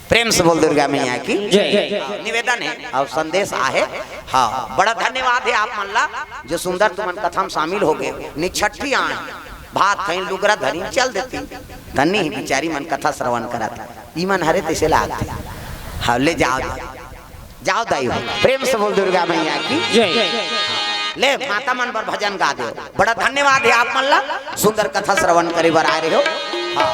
प्रेम से बोल दुर्गा मैया की जय। निवेदन हे अउ संदेश आहे। हाँ, बड़ा धन्यवाद हे आप मन ला, जो सुंदर तुमन कथा में शामिल हो गे। निछट्ठी आए, भात खाइन लुगरा धरिन चल देती, धन्य ही बिचारी मन कथा श्रवण करत। ई मन हरे तइसे लागथे। हाँ, ले जाओ, जाओ। जाओ दाई हो, प्रेम से बोल दुर्गा मैया की जय। ले माता मन बर भजन गा दे। बड़ा धन्यवाद हे आप मन ला, सुंदर कथा श्रवण करे बर आए रहे हो। हाँ।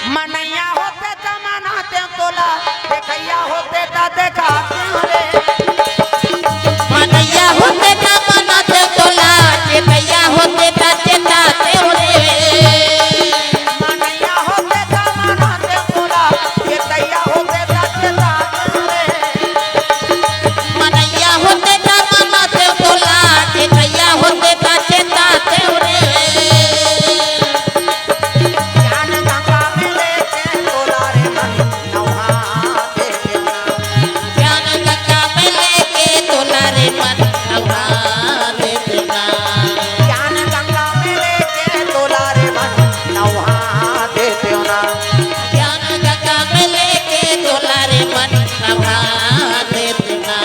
मनैया होते त मनाते तोला, देखैया होते त देखाते रे। मनैया होते त मनाते तोला, चेतैया होते त चेताते रे। मनैया होते त मनाते तोला, चेतैया होते त चेताते रे। मनैया होते त मनाते तोला, चेतैया होते त चेताते रे। ज्ञान गंगा में लेके तोला रे मन नहा देते ना। ज्ञान गंगा में लेके तोला रे मन नहा देते ना। ज्ञान गंगा में लेके तोला रे मन नहा देते ना। ज्ञान गंगा में लेके तोला रे मन नहा देते ना।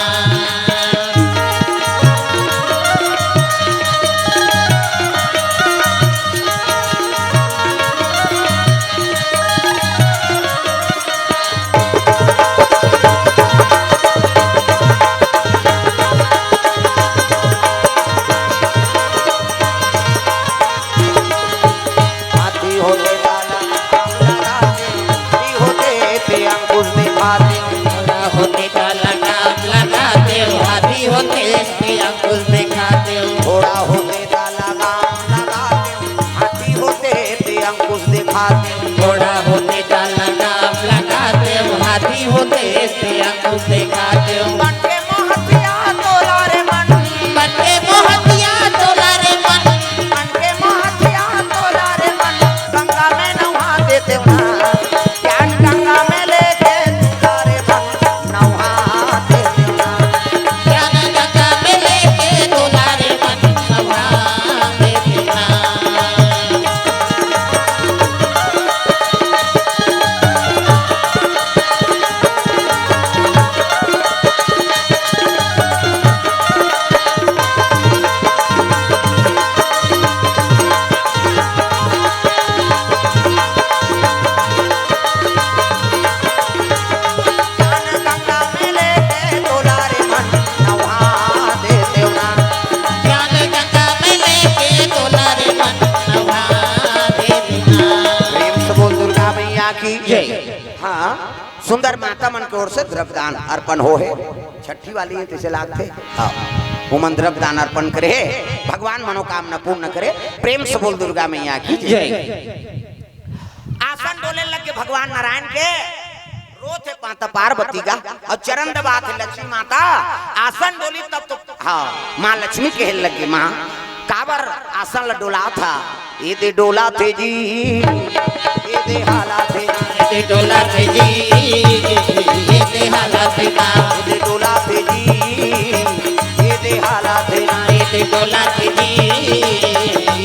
हाथी होते काला काम लगा दे, हाथी होते ते अंकुश दिखा दे। घोड़ा होते काला काम लगा दे, हाथी होते ते अंकुश दिखा दे। घोड़ा होते काला काम लगा दे, हाथी होते ते अंकुश दिखा दे। घोड़ा होते काला काम लगा दे, हाथी होते ते अंकुश दिखा दे। बन के महतिया तोला रे मन, बन के महतिया तोला रे मन, बन के महतिया तोला रे मन, गंगा में नहा देते ना। ज्ञान गंगा में लेके तोला रे मन, नहा देते ना। ज्ञान गंगा में लेके तोला रे मन, नहा देते ना। ज्ञान गंगा में लेके तोला रे मन नहा देते ना। ज्ञान गंगा में लेके तोला रे मन नहा देते ना। प्रेम से बोल दुर्गा मैया की जय। हाँ, सुंदर माता मन के ओर से द्रव्यदान अर्पण हो हे। छट्ठी वाली हे, तइसे लागथे। हाँ, ओमन द्रव्यदान अर्पण करे हे, भगवान मनोकामना पूर्ण करे। प्रेम से बोल दुर्गा मैया की जय। आसन डोले लगे भगवान नारायण के, रोथे माता पार्वती गा, अउ चरण दबाथे लक्ष्मी माता। आसन डोली तब तो, हाँ, माँ लक्ष्मी कहे लगे, माँ, काबर आसन ल डोलात हा? ए दे डोलाथे जी, ए दे हालाथे ना। ए दे डोलाथे जी, ए दे हालाथे ना। ए दे डोलाथे जी, ए दे हालाथे ना। ए दे डोलाथे जी,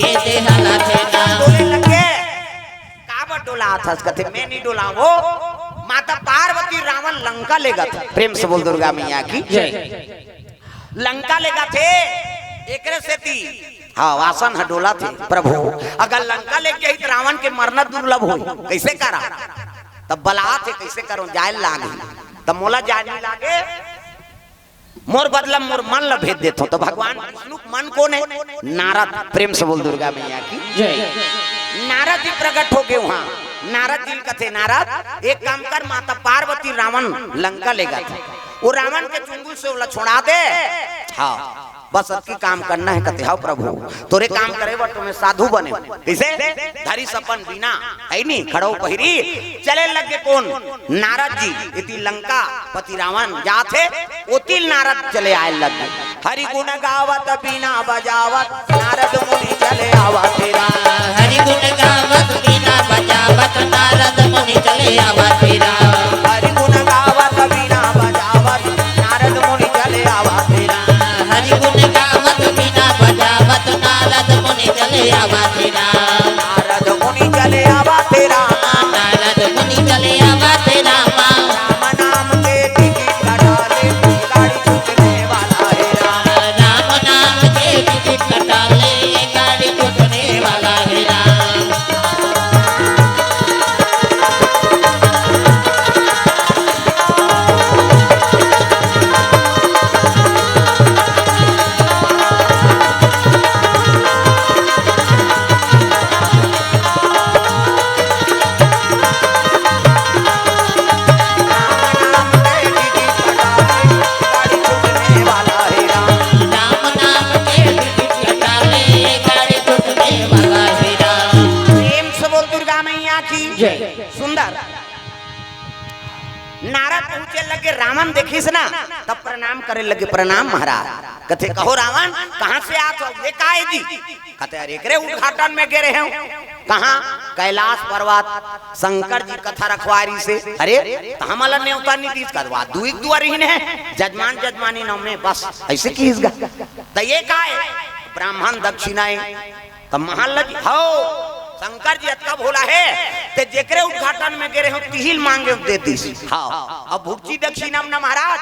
ए दे हालाथे ना। डोले लगे। काबर डोलात हस? कथे, "मैं नहीं डोलावों।" माता पार्वती रावण लंका लेगथे। प्रेम से बोल दुर्गा मैया की। जय। लंका लेगथे, एकरे सेती। हाँ, आसन ह डोलाथे। प्रभु, अगर लंका लेग जाही त रावण के मरना दुर्लभ होही। कइसे करा? तब बलाथे, कइसे करो, जाय ल लागही। तब मोला जाय नहीं लागे, मोर बदला मोर मन ल भेज देथों। तो भगवान विष्णु के मन कोन हे? नारद। प्रेम से बोल दुर्गा मैया की। जय। नारद जी प्रकट हो गे उहाँ। नारद जी ल कथे, "नारद, एक काम कर, माता पार्वती रावण लंका लेगथे, वो रावण के चुंगुल से ओला छोड़ा दे।" हाँ, बस अतकी काम करना हे। कथे, "हाँ प्रभु, तोरे काम करे बर तो मैं साधु बने हूँ।" कइसे? धरिस अपन बीना, हे नी, खड़उ पहिरी, चले लगे कोन? नारद जी। एती लंका पति रावण जात हे, ओती ल नारद चले आय लगे। हरि गुण गावत बीना बजावत नारद मुनि चले आवत हे राम। हरि गुण गावत बीना बजावत नारद मुनि चले आवत हे राम। हरि गुण गावत बीना बजावत नारद मुनि चले आवत हे राम। हरि गुण गावत बीना बजावत नारद मुनि चले आवत हे राम। नारद मुनि चले आवत हे राम। नारद मुनि चले आवत हे राम। राम नाम के टिकट कटा ले, गाड़ी छूटने वाला हे राम। राम नाम के टिकट कटा ले, गाड़ी छूटने वाला हे राम। प्रेम से बोल दुर्गा मैया की। जय। सुंदर। नारद पहुंचे लगे, रावण देखिस ना, तब प्रणाम करे लगे, "प्रणाम महाराज।" कथे, "कहो रावण, कहाँ से आत हो? ये का हे जी?" कथे, "अरे, एकरे उद्घाटन में गे रहे हँव।" कहाँ? कैलाश पर्वत, शंकर जी कथा रखवारी से। "अरे, त हमला नेवता नहीं दीस?" कथे, "वा, दुई दुआरी ही ने, जजमान जजमानी नाम में बस, अइसे किहिस गा।" "त ये का हे?" "ब्राह्मण दक्षिणा हे।" त महान लगी, "हव, शंकर जी अतका भोला हे, ते जेकरे उद्घाटन में गे रहे हँव, तिही ल मांगे हँव दे दीस।" हव, अब भुगची दक्षिणा म ना महाराज,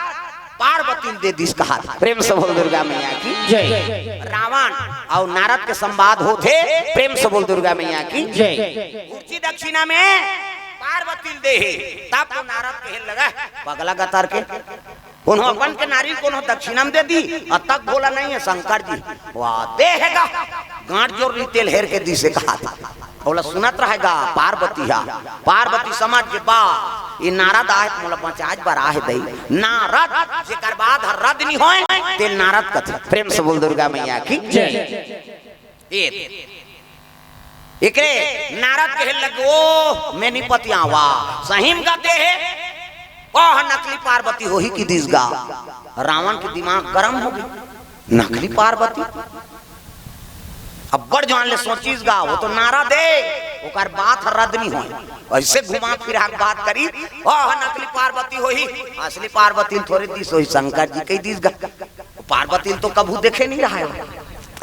पार्वती ल दे दीस कहा। प्रेम से बोल दुर्गा मैया की। जय। रावण अउ नारद के संवाद होथे, प्रेम से बोल दुर्गा मैया की। जय। भुगची दक्षिणा में पार्वती ल दे हे, तब तो नारद कहे लगा, "पगला गतर के।" कोनो अपन के नारी कोनो दक्षिणा म दे दी, अतक भोला नहीं हे शंकर जी। वा, दे हे गा, गांठ जोर ली तेल हेर के दीस हे कहा था। ओला सुनत रहे गा पार्वती हा। पार्वती समझ के, "बा, ये नारद आहे त मोला बचाए बर आहे दई।" नारद, जेकर बात ह रद नहीं होय, तेल नारद कथे। प्रेम से बोल दुर्गा मैया की। जय। ए, एकरे नारद कहे लगे, "ओ, मैं नहीं पतियावा, सही म गा दे हे, ओह नकली पार्वती होही कि दीस गा।" रावण के दिमाग गरम हो गे, "नकली पार्वती?" अब्बड़ जुवार ले सोचिस गा, वो तो नारद हे, ओकर बात ह रद नहीं होय। अइसे घुमा फिरा के बात करी, "ओह नकली पार्वती होही, असली पार्वती ल थोरे दीस होही, शंकर जी कहि दीस गा।" पार्वती ल तो कभू देखे नहीं रहा हे,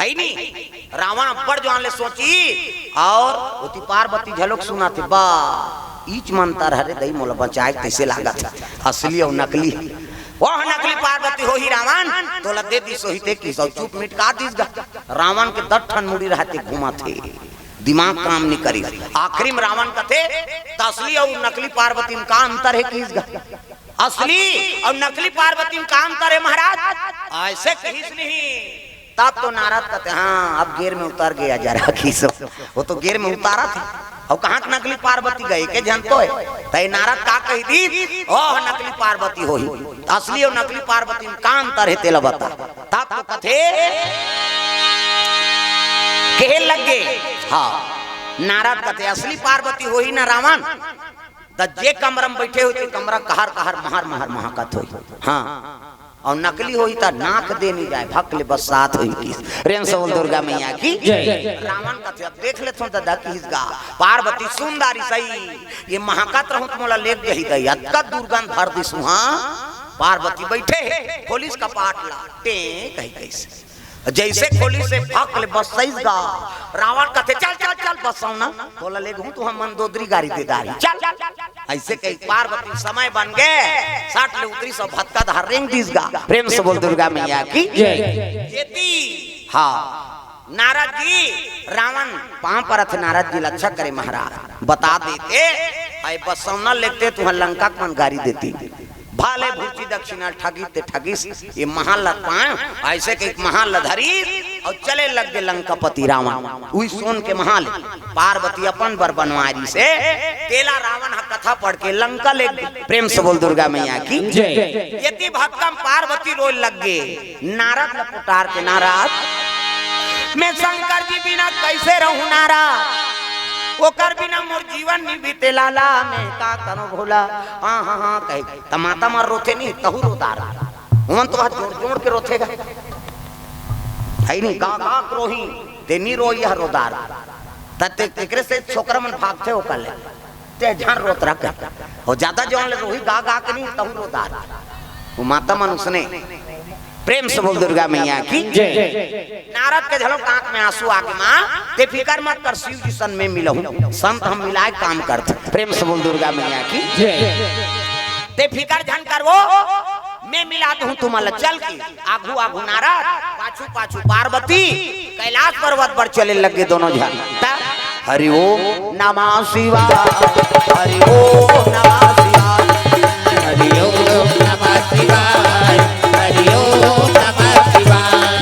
हे नहीं? रावण अब्बड़ जुवार ले सोची, अउ ओती पार्वती घलोक सुनथे, "बा, ईच मंतर हरे दई मोला बचाए, तइसे लागत हे, असली अउ नकली।" ओह नकली पार्वती होही रावण, तोला दे दीस होही ते किहिस, चुप मिटका दीस गा। रावण के दस ठन मुड़ी रहते घूमत हे, दिमाग काम नहीं करी। आखिरी में रावण कथे, "त असली अउ नकली पार्वती म का अंतर हे?" किहिस गा। "असली अउ नकली पार्वती म का अंतर हे महाराज?" अइसे किहिस नहीं। तब तो नारद कथे, "हाँ, अब गेर में उतर गे जरा किहिस।" वो तो गेर में उतारत हे। अउ कहाँ के नकली पार्वती गा, एके झन तो हे। त ये नारद का कहि दीस, "ओह नकली पार्वती होही, असली अउ नकली पार्वती म का अंतर हे तेला बता।" तब तो कथे, कहे लगे, हाँ, नारद कथे, "असली पार्वती होही ना रावण, त जे कमरा म बइठे होही, ते कमरा कहर कहर महर महर महकत होही।" हाँ, अउ नकली होही त नाक दे नइ जाय, भक ले बस्सात होही किस। प्रेम से बोल दुर्गा मैया की। जय। रावण कथे, "अब देख लेथों ददा किस गा, पार्वती सुंदरी सही, ये महकत रहूं त मोला लेग जही दई, अतका दुर्गंध भर दिस उहां।" पार्वती बइठे हे, खोलिस कपाट ला, टें कहि कइसे। जइसे खोलिस हे भक ले बस्सइस गा। रावण कथे, "चल, चल, चल, बस्सव ना, तोला लेगहूं त उहां मंदोदरी गारी दे डारही, चल।" अइसे कहि पार्वती समय बन गे, सट ले उतरिस अउ भतका डहर रेंग दिस गा। प्रेम से बोल दुर्गा मैया की। जय। एती, हां, नारद जी, रावण पांव परत हे, नारद जी ला रक्षा करे महाराज, बता देते, अइ बस्सव ना लेगते त उहां लंका के मन गारी देतिन। भले भूची दक्षिणा ठगिस ते ठगिस, ये महाल ला पांय, अइसे कहि महाल ला धरिस अउ चले लग गे लंकापति रावण। उही सोन के महाल पार्वती अपन बर बनवाय रिहिसे, तेला रावण ह कथा पढ़ के लंका ले गे। प्रेम से बोल दुर्गा मैया की। जय। एती भतका म पार्वती रोय लग गे। नारद ल पुटार के, "नारद, मैं शंकर जी बिना कइसे रहूं नारद? ओकर बिना मोर जीवन नइ बीते लाला, मैं का करों भोला?" हां, हां, हां, कहि त माता मन रोथे नहीं, तहू रो डार। ओमन तो हाथ जोड़ जोड़ के रोथे गा। हइ नहीं, गा गा के रोही, ते नइ रोही, यह रो डार। त ते, तेकरे से छोकरा मन भागथे ओकर ले। ते झन रोत रह कहि। अउ जादा जवान ले रोही गा गा के नहीं, तहू रो डार। वो माता मन उसने। प्रेम से बोल दुर्गा मैया की। जय। नारद के झलक आंख में आंसू आगे, "मां, ते फिकर मत कर, शिव जी सन में मिलहूं, संत हम मिलाय काम करथे।" प्रेम से बोल दुर्गा मैया की। जय। "ते फिकर झन कर वो, मैं मिला दूं तुमन ला चल के।" आगू आगू नारद, पाछू पाछू पार्वती, कैलाश पर्वत पर चले लग गे दोनों झन। त हरि ओम नमः शिवाय, हरि ओम नमः शिवाय, हरि ओम नमः शिवाय, हरि ओम नमः शिवाय।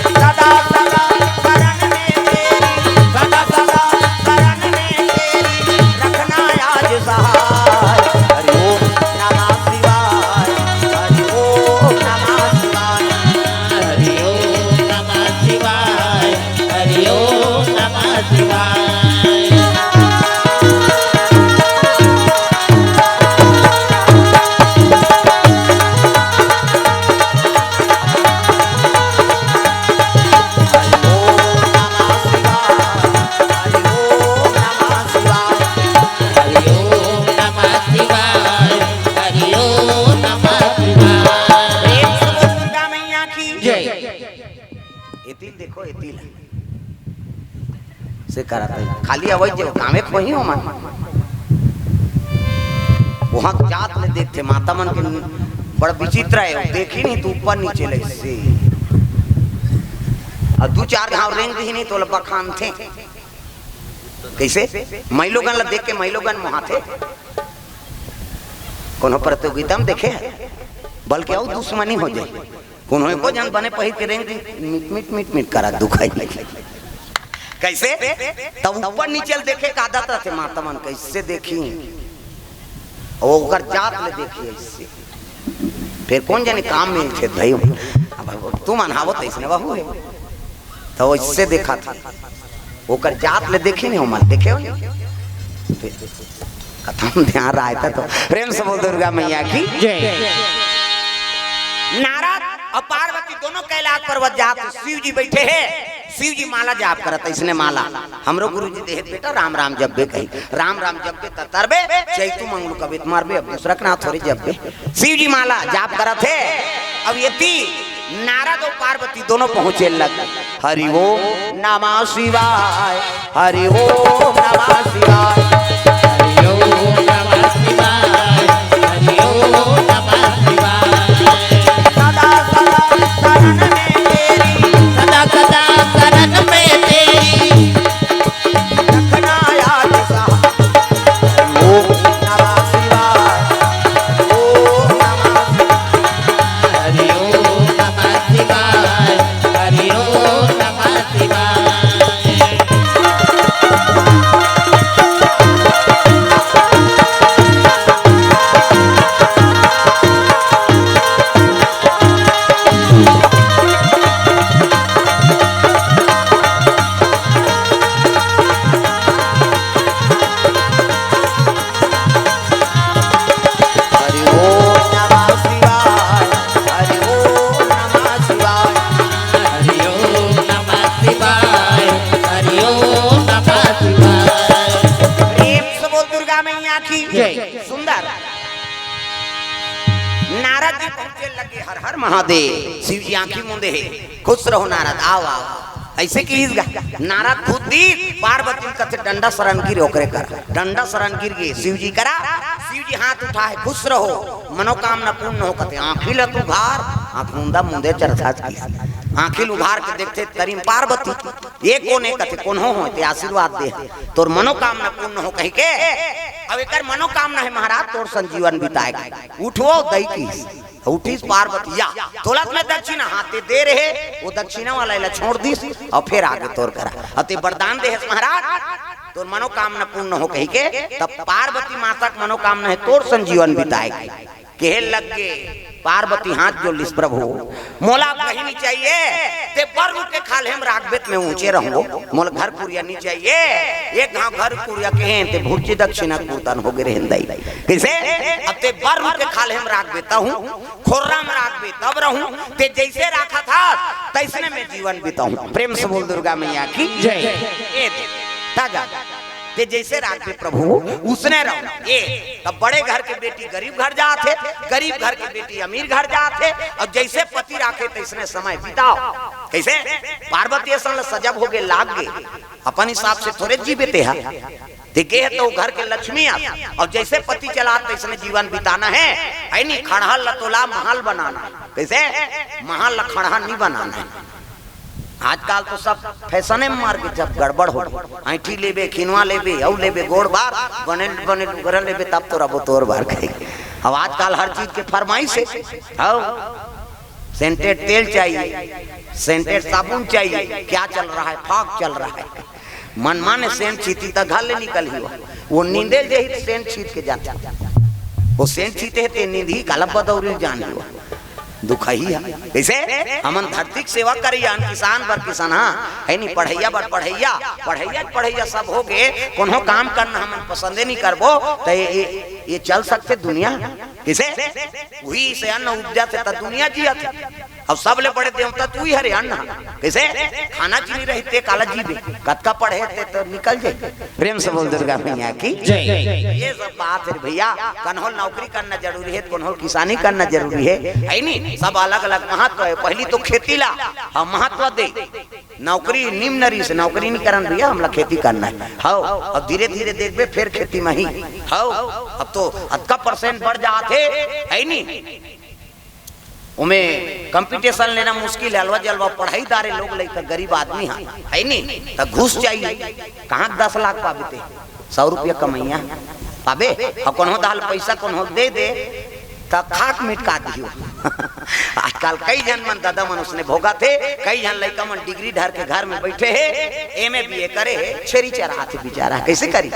सदा सदा शरण में तेरी, सदा सदा शरण में तेरी, रखना आज सहाय। हरि ओम नमः शिवाय, हरि ओम नमः शिवाय, हरि ओम नमः शिवाय, हरि ओम नमः शिवाय। हरि ओम नमः शिवाय, हरि ओम नमः शिवाय, हरि ओम नमः शिवाय, हरि ओम नमः शिवाय। प्रेम से बोल दुर्गा मैया की। जय। एती ल देखो, एती ल। से करत हे। खाली अवई जे गाँवे खोही ओमन। उहाँ जात ले देखथे, माता मन के बड़ विचित्र हे, वो देखही नहीं त ऊपर नीचे ले से। अउ दू चार घाव रेंग दिही नहीं त ओला बखानथे। कइसे? माईलोगन ला देख के माईलोगन मोहाथे। कोनो प्रतियोगिता म देखे हे? बल्कि अउ दुश्मनी हो जाही। कोनो एको झन बने पहिर के रेंग दिही, मिट, मिट, मिट, मिट करत दुखाही। कइसे? तब ऊपर नीचे ल देखे के आदत रहिथे, माता मन कइसे देखही? अउ ओकर जात ले देखही अइसे। फेर कोन जनी काम मिलथे भई। अब तुमन हव त अइसने बहू हे। त अइसे देखथे। ओकर जात ले देखही नहीं, ओमन देखे हो? कथा म ध्यान रहय त तो। प्रेम से बोल दुर्गा मैया की। जय। नारद अउ पार्वती दोनों कैलाश पर्वत जात हे, शिव जी बइठे हे, शिव जी माला जाप करत हे, अइसने माला। हमरो गुरु जी देहे बेटा राम राम जपबे कही, राम राम जपबे त तरबे, चैतू मंगलू कबे त मरबे, अब दूसरा के नाम थोरे जपबे। शिव जी माला जाप करत हे। अब एती नारद अउ पार्वती दोनों पहुँचे लग। हरि ओम नमः शिवाय, हरि ओम नमः शिवाय। हरि ओम नमः शिवाय, हरि ओम नमः शिवाय। सदा सदा शरण में तेरी, सदा सदा शरण में तेरी, रखना याद सहाय। ओम नमः शिवाय, ओम नमः शिवाय। हरि ओम नमः शिवाय, हरि ओम नमः शिवाय। पहुंचे लगे, हर हर महादेव। शिव जी आंखी मूंदे हे, खुश रहो नारद, आओ आओ। ऐसे किहिस गा। नारद खुद दिस, पार्वती ल कथे डंडा शरण गिर ओकरे कर, डंडा शरण गिर गे शिव जी करा। शिव जी हाथ उठाए, खुश रहो, मनोकामना पूर्ण हो कथे। आंखी ल तो उघार, आंख मूंदा मूंदे चरथाच की। आंखी ल उघार के देखथे तरिम पार्वती। ये कोन हे कथे, कोनो हो ते आशीर्वाद दे, तोर मनोकामना पूर्ण हो कहिके। अब एकर मनोकामना हे महाराज तोर संग जीवन बिताए के। उठो दई की, उठिस पार्वती या, तोलत में दक्षिणा, हां ते दे रहे, वो दक्षिणा वाला एला छोड़ दिस अउ फेर आगे तोर करा। अउ ते वरदान दे हस महाराज, तोर मनोकामना पूर्ण हो कहिके। तब पार्वती माता के मनोकामना हे तोर संग जीवन बिताए के। कहे लग गे, पार्वती हाथ जोड़ लिस, प्रभु मोला कहीं नहीं चाहिए, ते बर रुख के खाल्हे म राखबे त मैं ऊंचे रहूंगो, मोला घर कुरिया नहीं चाहिए। एक घांव घर कुरिया कहे ते भुर्जी दक्षिणा कुर्तन हो गे रहेन दई। कइसे? अब ते बर रुख के खाल्हे म राखबे त हूं, खोर्रा म राखबे तब रहूं, ते जइसे राखत हस तइसने मैं जीवन बिताहूं। प्रेम से बोल दुर्गा मैया की जय। ए दे, ताजा। ते जइसे राखबे प्रभु, उसने रहूं। ए, तब बड़े घर के बेटी गरीब घर जात हे, गरीब घर के बेटी अमीर घर जात हे, अउ जइसे पति राखे तइसने समय बिताओ। कइसे? पार्वती असन ल सजब हो गे, लाग गे, अपन हिसाब से थोरे जीबे ते हा। ते गे हे तो घर के लक्ष्मी अस, अउ जइसे पति चलात तइसने जीवन बिताना हे, हे नी? खंड़हर ल तोला महल बनाना हे। कइसे? महल ल खंड़हर नहीं बनाना हे। आजकल तो सब फैसने म मर गे, जब गड़बड़ हो गे। ऐंठी लेबे, खिनवा लेबे, अउ लेबे, गोड़ बार, बने, बने लुगरा लेबे, तब तोर अबो तोर बार कहे। अब आजकल हर चीज के फरमाइश हे। हव, सेंटेड तेल चाहिए, सेंटेड साबुन चाहिए, क्या चल रहा है, फॉग चल रहा है। मनमाने सेंट छीती त घर ले निकलही वो। वो नींदे ल जाही त सेंट छीत के जाथे। वो सेंट छीते हे ते नींदही काला बदौरी जान ही वो। दुखही हे। कइसे? हमन धरती के सेवा करइया हन, किसान बर किसान, हां, हे नी? पढ़इया बर पढ़इया, पढ़इया पढ़इया सब हो गे, कोनो काम करना हमन पसंदे नहीं करबो, त ये, ये, ये चल सकथे दुनिया? कइसे? उही से अन्न उपजाथे त दुनिया जियत हे। अब सबले बड़े देवता तू ही हरे अन्न। कइसे? खाना चीनी रहिते काला जीबे, कतका पढ़े ते तो निकल जाए। प्रेम से बोल दुर्गा मैया की जय। ये सब बात हे भैया, कन्हो ल नौकरी करना जरूरी हे, कन्हो ल किसानी करना जरूरी हे, हे नी? सब अलग-अलग महत्व हे। पहली तो खेती ला हम महत्व दे, नौकरी निम्न रहिस, नौकरी नहीं करन भैया, हमला खेती करना हे। हव, अब धीरे-धीरे देखबे, फेर खेती म ही। हव, अब तो अतका परसेंट बढ़ जात हे, हे नी? ओमे कंपटीशन लेना मुश्किल हे, अलवा जलवा पढ़ाई दारे लोग लइका, गरीब आदमी हे, हे नी? त घुस चाहिए, कहां के दस लाख पाबे ते? सौ रुपया कमइया पाबे, अउ कोनो दाल पैसा कोनो दे दे, त खाक मिटका दियो। आजकल कई झन मन, दादा मन उसने भोगत हे, कई झन लइका मन डिग्री धर के घर में बइठे हे, एमए बीए करे हे, छेरी चरात हे बिचारा, कइसे करी?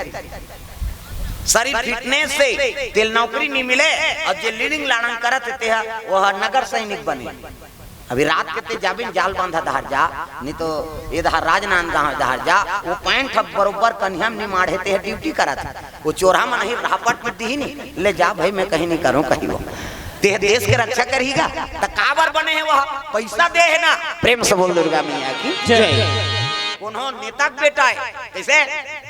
शरीर फिटनेस हे, तेला नौकरी नहीं मिले, अउ जे लिड़िंग लाड़ंग करत हे, तेहा, वो नगर सैनिक बने। अभी रात के ते जाबे न जाल बांधा धार जा, नहीं तो ये धार राजनांदगांव धार जा, वो पैंट ह बरोबर कन्हिया म नहीं माढ़े, तेहा ड्यूटी करत हे। वो चोरहा मन ही रापट में दिही नहीं, ले जा भाई, मैं कहीं नहीं करूं, कही वो। तेहा देश के रक्षा करही गा, त काबर बने हे वो? पैसा दे हे ना। प्रेम से बोल दुर्गा मैया की जय। कोनो नेता के बेटा हे, कइसे?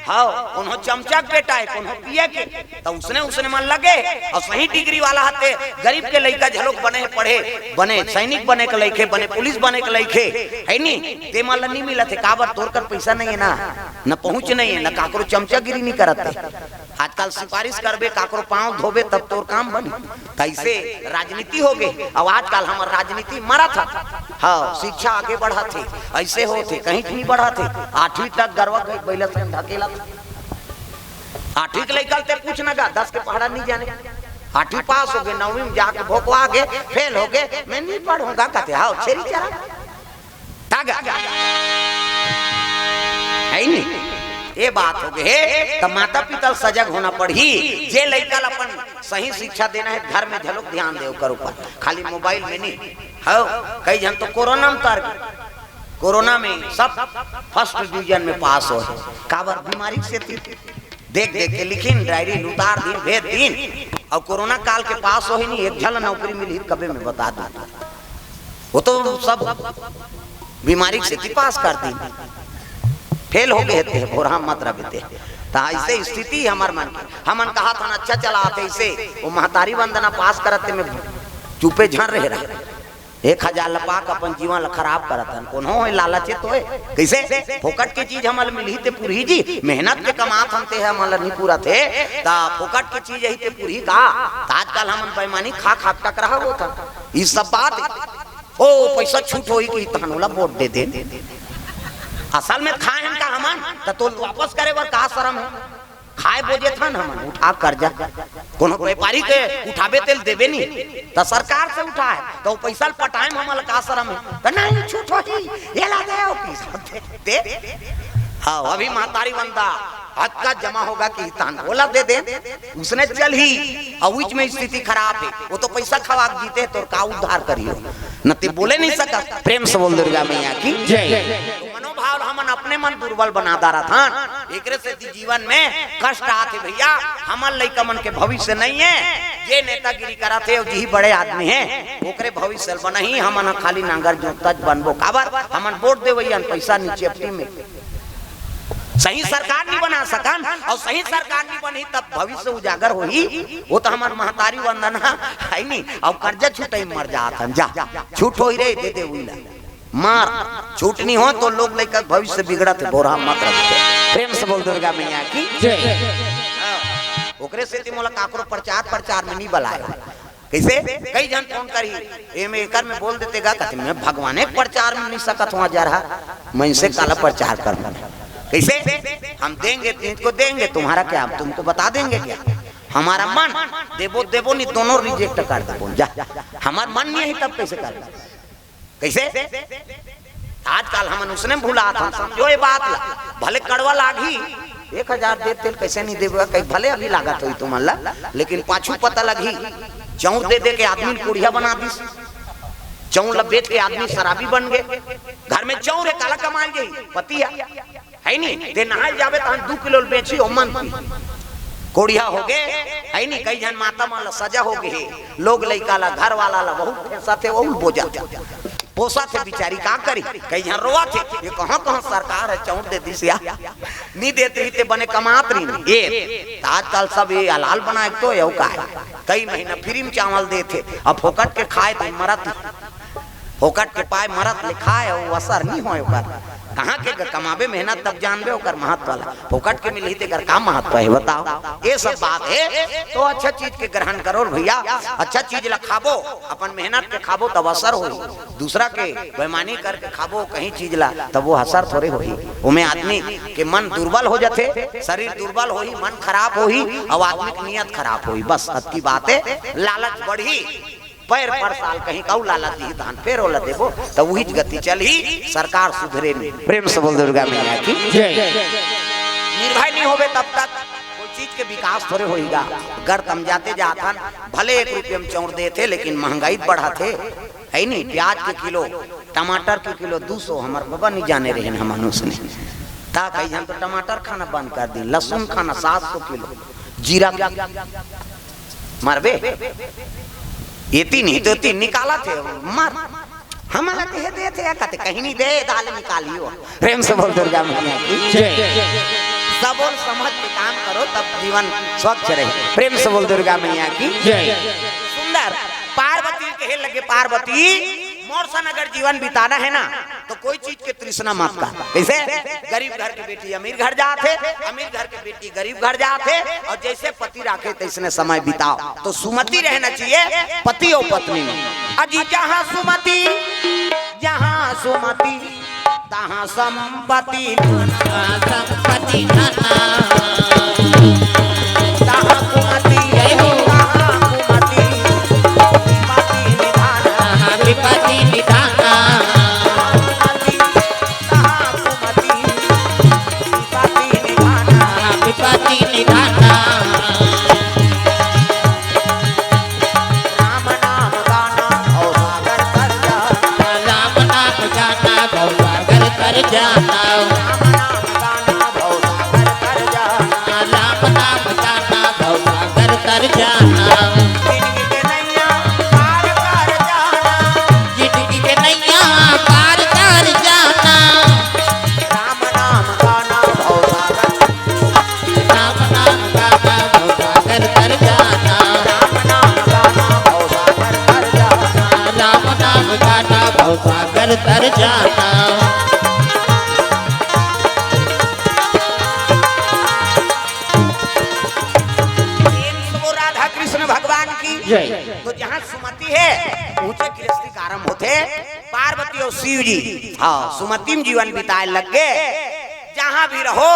हव, कोनो चमचा के बेटा हे, कोनो पीए के, त उसने, उसने मन लगे। अउ सही डिग्री वाला हते, गरीब के लइका झलोक बने पढ़े, बने सैनिक बने के लइके, बने पुलिस बने के लइके, हे नी? ते मन ल नहीं मिलत हे, काबर? तोर कर पैसा नहीं हे ना, न पहुंच नहीं हे, न काकरो चमचागिरी नहीं करत हे। आजकल सिफारिश करबे, काकरो पांव धोबे, तब तोर काम बनी। तइसे राजनीति हो गे। अब आजकल हमर राजनीति मरत हे। हव, शिक्षा आगे बढ़त हे, अइसे होत हे, कहीं नहीं बढ़त हे। आठवीं तक गरवा के बैला से ढकेलत हे। आठवीं के लइका ल ते पूछ न गा, दस के पहाड़ा नहीं जाने। आठवीं पास हो गे, नौवीं में जाके भोकवा गे, फेल हो गे, मैं नहीं पढ़ूंगा कथे, हव, छेरी चरा। तागा। हे नी? ये बात हो गे हे, त माता पिता ल सजग होना पड़ही। जे लइका ल अपन सही शिक्षा देना हे, घर में झलोक ध्यान दे ओकर ऊपर। खाली मोबाइल में नहीं। हव, कई झन तो कोरोना में तर गे। कोरोना में सब फर्स्ट डिवीजन में पास होय। काबर? बीमारी के सेती। देख देख के लिखिन, डायरी ल उतार दिन, भेज दिन, अउ कोरोना काल के पास होही नहीं, एक झन नौकरी मिलही कबे में बता दूं। वो तो सब बीमारी के सेती पास कर दिन, फेल हो गे हे ते, भोरहा मत रह बेटे। त अइसे स्थिति हमर मन के, हमन कहा था अच्छा चला आते इसे, वो महतारी वंदना पास करते में चुपे झन रहे रहा। एक हजार ल पाके अपन जीवन ल खराब करत हन। कोनो होय लालचे तो हे। कइसे? फोकट के चीज हमन ल मिलही ते पुरही जी, मेहनत के कमात हन ते ह हमन ल नी पुरत हे, त फोकट के चीज अही ते पुरही का? त आजकल हमन बेईमानी खा खा टकराहा होत हन। ई सब बात हे। ओ पइसा छूट होही कि तहन ओला वोट दे दे। असल में खाए हन का हमन? त तोल वापस करे बर का शरम हे? खाए बोजे थन हमन, उठा कर्जा। कोनो व्यापारी के उठाबे तेल देबे नी, त सरकार से उठाए, त ओ पइसा ल पटाए म हमन ल का शरम हे? त नहीं, छूट होही, ये ला दे, ओ पइसा दे, दे। हाँ, अभी महतारी वंदा, हद का जमा होगा कि तहन ओला दे दे, उसने चलही, अउ उच में स्थिति खराब हे, ओ तो पइसा खवा के जीते, तोर का उद्धार करियो? न ते बोले नहीं सकत। प्रेम से बोल दुर्गा मैया की जय। मनोभाव ल हमन अपने मन दुर्बल बना डारत हन। एकरे सेती जीवन में कष्ट आथे भैया। हमर लइका मन के भविष्य नहीं हे। जे नेतागिरी करत हे, ओ जिही बड़े आदमी हे, ओकरे भविष्य ल बनही। हमन ह खाली नांगर जोतच बनबो। काबर? हमन वोट देवइया हन, पइसा नी चेपटी में। सही सरकार नी बना सकन, अउ सही सरकार नी बनही तब भविष्य उजागर होही। ओ त हमर महतारी वंदना हे नी, अउ कर्जा छुटई मर जात हन। जा, छूट होही रे, दे दे उइला। मार, छूट नी हो तो लोग लइका के भविष्य बिगड़त हे, बोरा मत रख। प्रेम से बोल दुर्गा मैया की जय। हाँ, ओकरे सेती मोला काकरो प्रचार, प्रचार में नी बलाए। कइसे? कई झन फोन करही, एमे एकर में बोल देते गा, कहते, "मैं भगवाने के प्रचार में नी सकत हूँ, जरहा, मैं इनसे काला प्रचार करूँ।" कइसे? "हम देंगे, तुमको देंगे, तुम्हारा क्या, हम तुमको बता देंगे क्या? हमारा मन, देबो, देबो नी, दोनों रिजेक्ट कर देबो।" जा, हमार मन नी हे तब कइसे कर? कइसे? आजकल हमन उसने भुलात हन, समझो ये बात ला। भले कड़वा लागही, एक हजार दे तेल कइसे नी देबे, कहीं भले अभी लागत होही तुमन ला, लेकिन पाछू पता लगही। चौंर दे दे के आदमी ल कोढ़िया बना दिस, चौंर ला बेच के आदमी शराबी बन गे। घर में चौंर हे, काला कमाए जाही? पति हे। हे नी? ते नहाए जाबे तहन दू किलो ल बेचही, ओमन पी। कोढ़िया होगे, हे नी? कई झन माता मन ल सजा होगे हे, लोग लइका ल, घर वाला ल बहुत फेंसत हे, ओहू ल बोजत हे। पोसत हे बिचारी, का करही? कई झन रोवत हे, ये कहाँ-कहाँ सरकार हे, चौंर दे दिस या। नी देत रही ते बने कमात रही। ये, त आजकल सब ये अलाल बनाए तो, ये का हे? कई महीना फ्री में चावल देत हे, अब फोकट के खाए ते मरत हे। फोकट के पाए मरत ले खाए, अउ असर नी होय ओकर। कहाँ के ग-, कमाबे मेहनत तब जानबे ओकर महत्व ला। फोकट के मिलही तेकर का महत्व हे बताओ? ये सब बात हे तो अच्छा चीज के ग्रहण करो भैया, अच्छा चीज ला खाबो, अपन मेहनत के खाबो तब असर होही। दूसरा के बेईमानी करके खाबो कहीं चीज ला तब वो असर थोरे होही। ओमे आदमी के मन दुर्बल हो जाथे, शरीर दुर्बल होही, मन खराब होही अउ आदमी के नियत खराब होही। बस अतकी बात हे, लालच बढ़ही। पैर पर साल कहीं कऊ लालच दिही, तहन फेर ओला देबो, त उहीच गति चलही, सरकार सुधरे नी। प्रेम से बोल दुर्गा मैया की जय। निर्भय नी होबे तब तक कोई चीज के विकास थोरे होही गा। गर तम जाते जात हन, भले एक रुपये में चौंर देथे, लेकिन महंगाई बढ़त हे, हे नी? प्याज के किलो, टमाटर के किलो दू सौ, हमर बाबा नी जाने रहेन, हमन उसने। त कई झन तो टमाटर खाना बंद कर दिन, लहसुन खाना सात सौ किलो, जीरा के मरबे। एती नहीं तो एती निकालत हे, मर। हमला कहे देत हे, कहते कहीं नी दे, दाल निकालियो। प्रेम से बोल दुर्गा मैया की जय। सबोल समझ के काम करो, तब जीवन स्वच्छ रहे। प्रेम से बोल दुर्गा मैया की जय। सुंदर पार्वती कहे लगे, पार्वती, मोर सन अगर जीवन बिताना हे ना, तो कोई चीज के तृष्णा मत कर। कइसे? गरीब घर के बेटी अमीर घर जात हे, अमीर घर के बेटी गरीब घर जात हे, अउ जइसे पति राखे तइसने समय बिताओ। तो सुमति रहना चाहिए पति अउ पत्नी में। अजी जहाँ सुमति, जहाँ सुमति, तहाँ संपत्ति नाना। तहाँ संपत्ति नाना। तहाँ कुमति, जय हो। तहाँ कुमति, विपत्ति निधाना। तहाँ विपत्ति निधाना। तहाँ कुमति, विपत्ति निधाना। तहाँ विपत्ति निधाना। राम नाम गाना भवसागर तर जाना। राम नाम गाना भवसागर तर जाना। राम नाम गाना भवसागर तर जाना। राम नाम सागर तर जाना। प्रेम से बोल राधा कृष्ण भगवान की। जय। तो जहाँ सुमति हे, ऊंचे गृहस्थी का आरंभ होथे। पार्वती अउ शिव जी, हाँ, सुमति म जीवन बिताए लग गे। जहाँ भी रहो,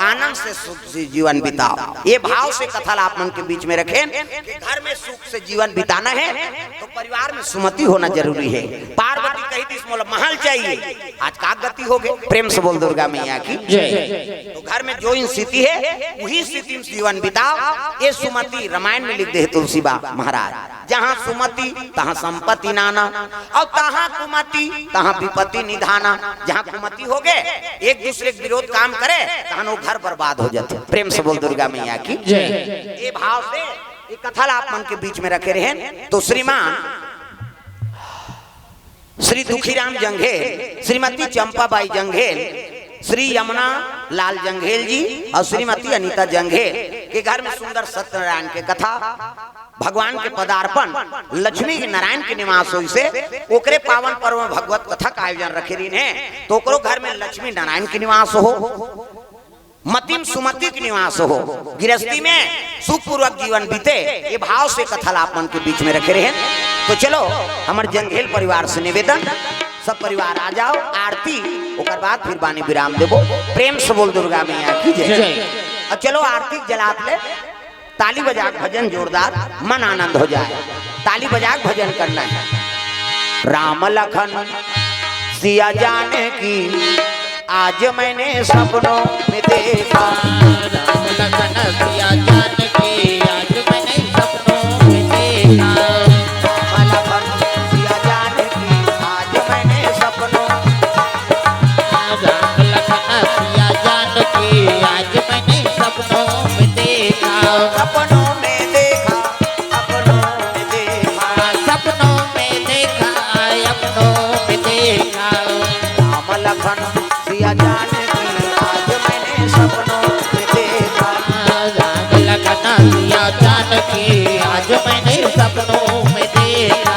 आनंद से, सुख से जीवन बिताओ। ये भाव से कथा ला आप मन के बीच में रखेन कि घर में सुख से जीवन बिताना हे, तो परिवार में सुमति होना जरूरी हे। पार्वती कहितिस, "मोला महल चाहिए।" आज का गति हो गे? प्रेम से बोल दुर्गा मैया की। जय। तो घर में जो स्थिति हे, उही स्थिति में जीवन बिताओ। ये सुमति रामायण में लिख दे हे तुलसी बा महाराज। जहाँ सुमति, तहाँ संपत्ति नाना, अउ तहाँ कुमति, तहाँ विपत्ति निधाना। जहाँ कुमति हो गे, एक दूसरे के विरोध काम करे, तहाँ वो घर बर्बाद हो जाथे। प्रेम से बोल दुर्गा मैया की। जय। ये भाव से ये कथा ला आप मन के बीच में रखे रहेन। तो श्रीमान श्री दुखीराम जंघेल, श्रीमती चंपाबाई जंघेल, श्री यमुना लाल जंघेल जी अउ श्रीमती अनीता जंघेल के घर में सुंदर सत्यनारायण के कथा, भगवान के पदार्पण, लक्ष्मी नारायण के निवास होइसे, ओकरे पावन पर्व में भगवत कथा का आयोजन रखे रहिन हे, तो ओकरो घर में लक्ष्मी नारायण के निवास हो, मति म सुमति के निवास हो, गृहस्थी में सुखपूर्वक जीवन बीते, ये भाव से कथा ला आप मन के बीच में रखे रहेन। तो चलो, हमर जंघेल परिवार से निवेदन, सब परिवार आ जाओ, आरती, ओकर बाद फिर बानी विराम देबो। प्रेम से बोल दुर्गा मैया की जय। जय। अउ चलो, आरती जलात ले, ताली बजा के भजन जोरदार, मन आनंद हो जाए। ताली बजा के भजन करना है। राम लखन सिया जानकी, आज मैंने सपनों में देखा। राम लखन सिया जानकी, आज मैंने सपनों में देखा। राम लखन सिया जानकी, आज मैंने सपनों राम लखन सिया जानकी, आज मैंने सपनों में देखा। सपनों में देखा, सपनों में देखा। सपनों में देखा, सपनों में देखा। राम लखन सिया जानकी, आज मैंने सपनों में देखा। राम लखन सिया जानकी, आज मैंने सपनों में देखा।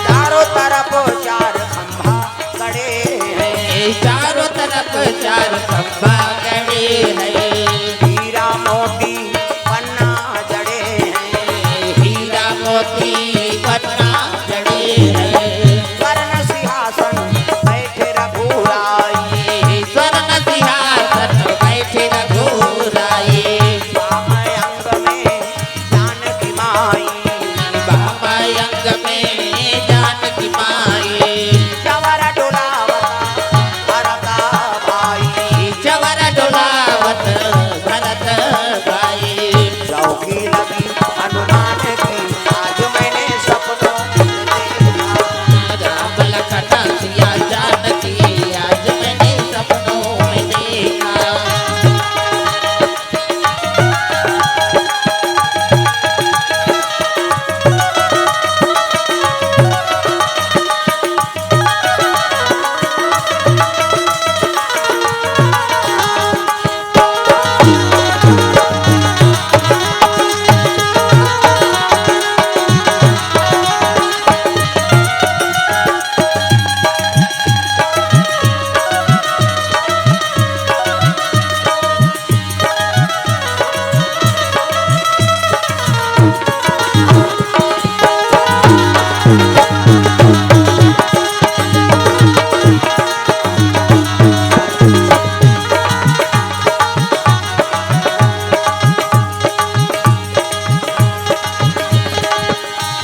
चारों तरफ चार खंभा खड़े हैं। चारों तरफ चार खंभा खड़े हैं। हीरा मोती पन्ना जड़े हैं। हीरा मोती पन्ना जड़े हैं। स्वर्ण सिंहासन बैठे रघुराई। स्वर्ण सिंहासन बैठे रघुराई। वाम अंग में जानकी माई। वाम अंग में जानकी माई। चवर डोलावत भरत भाई। चवर डोलावत भरत भाई। चौकी लगी हनुमान की, आज मैंने सपनों में देखा। राम लखन सिया जानकी, आज मैंने सपनों में देखा।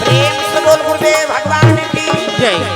प्रेम से बोल गुरुदेव भगवान की जय।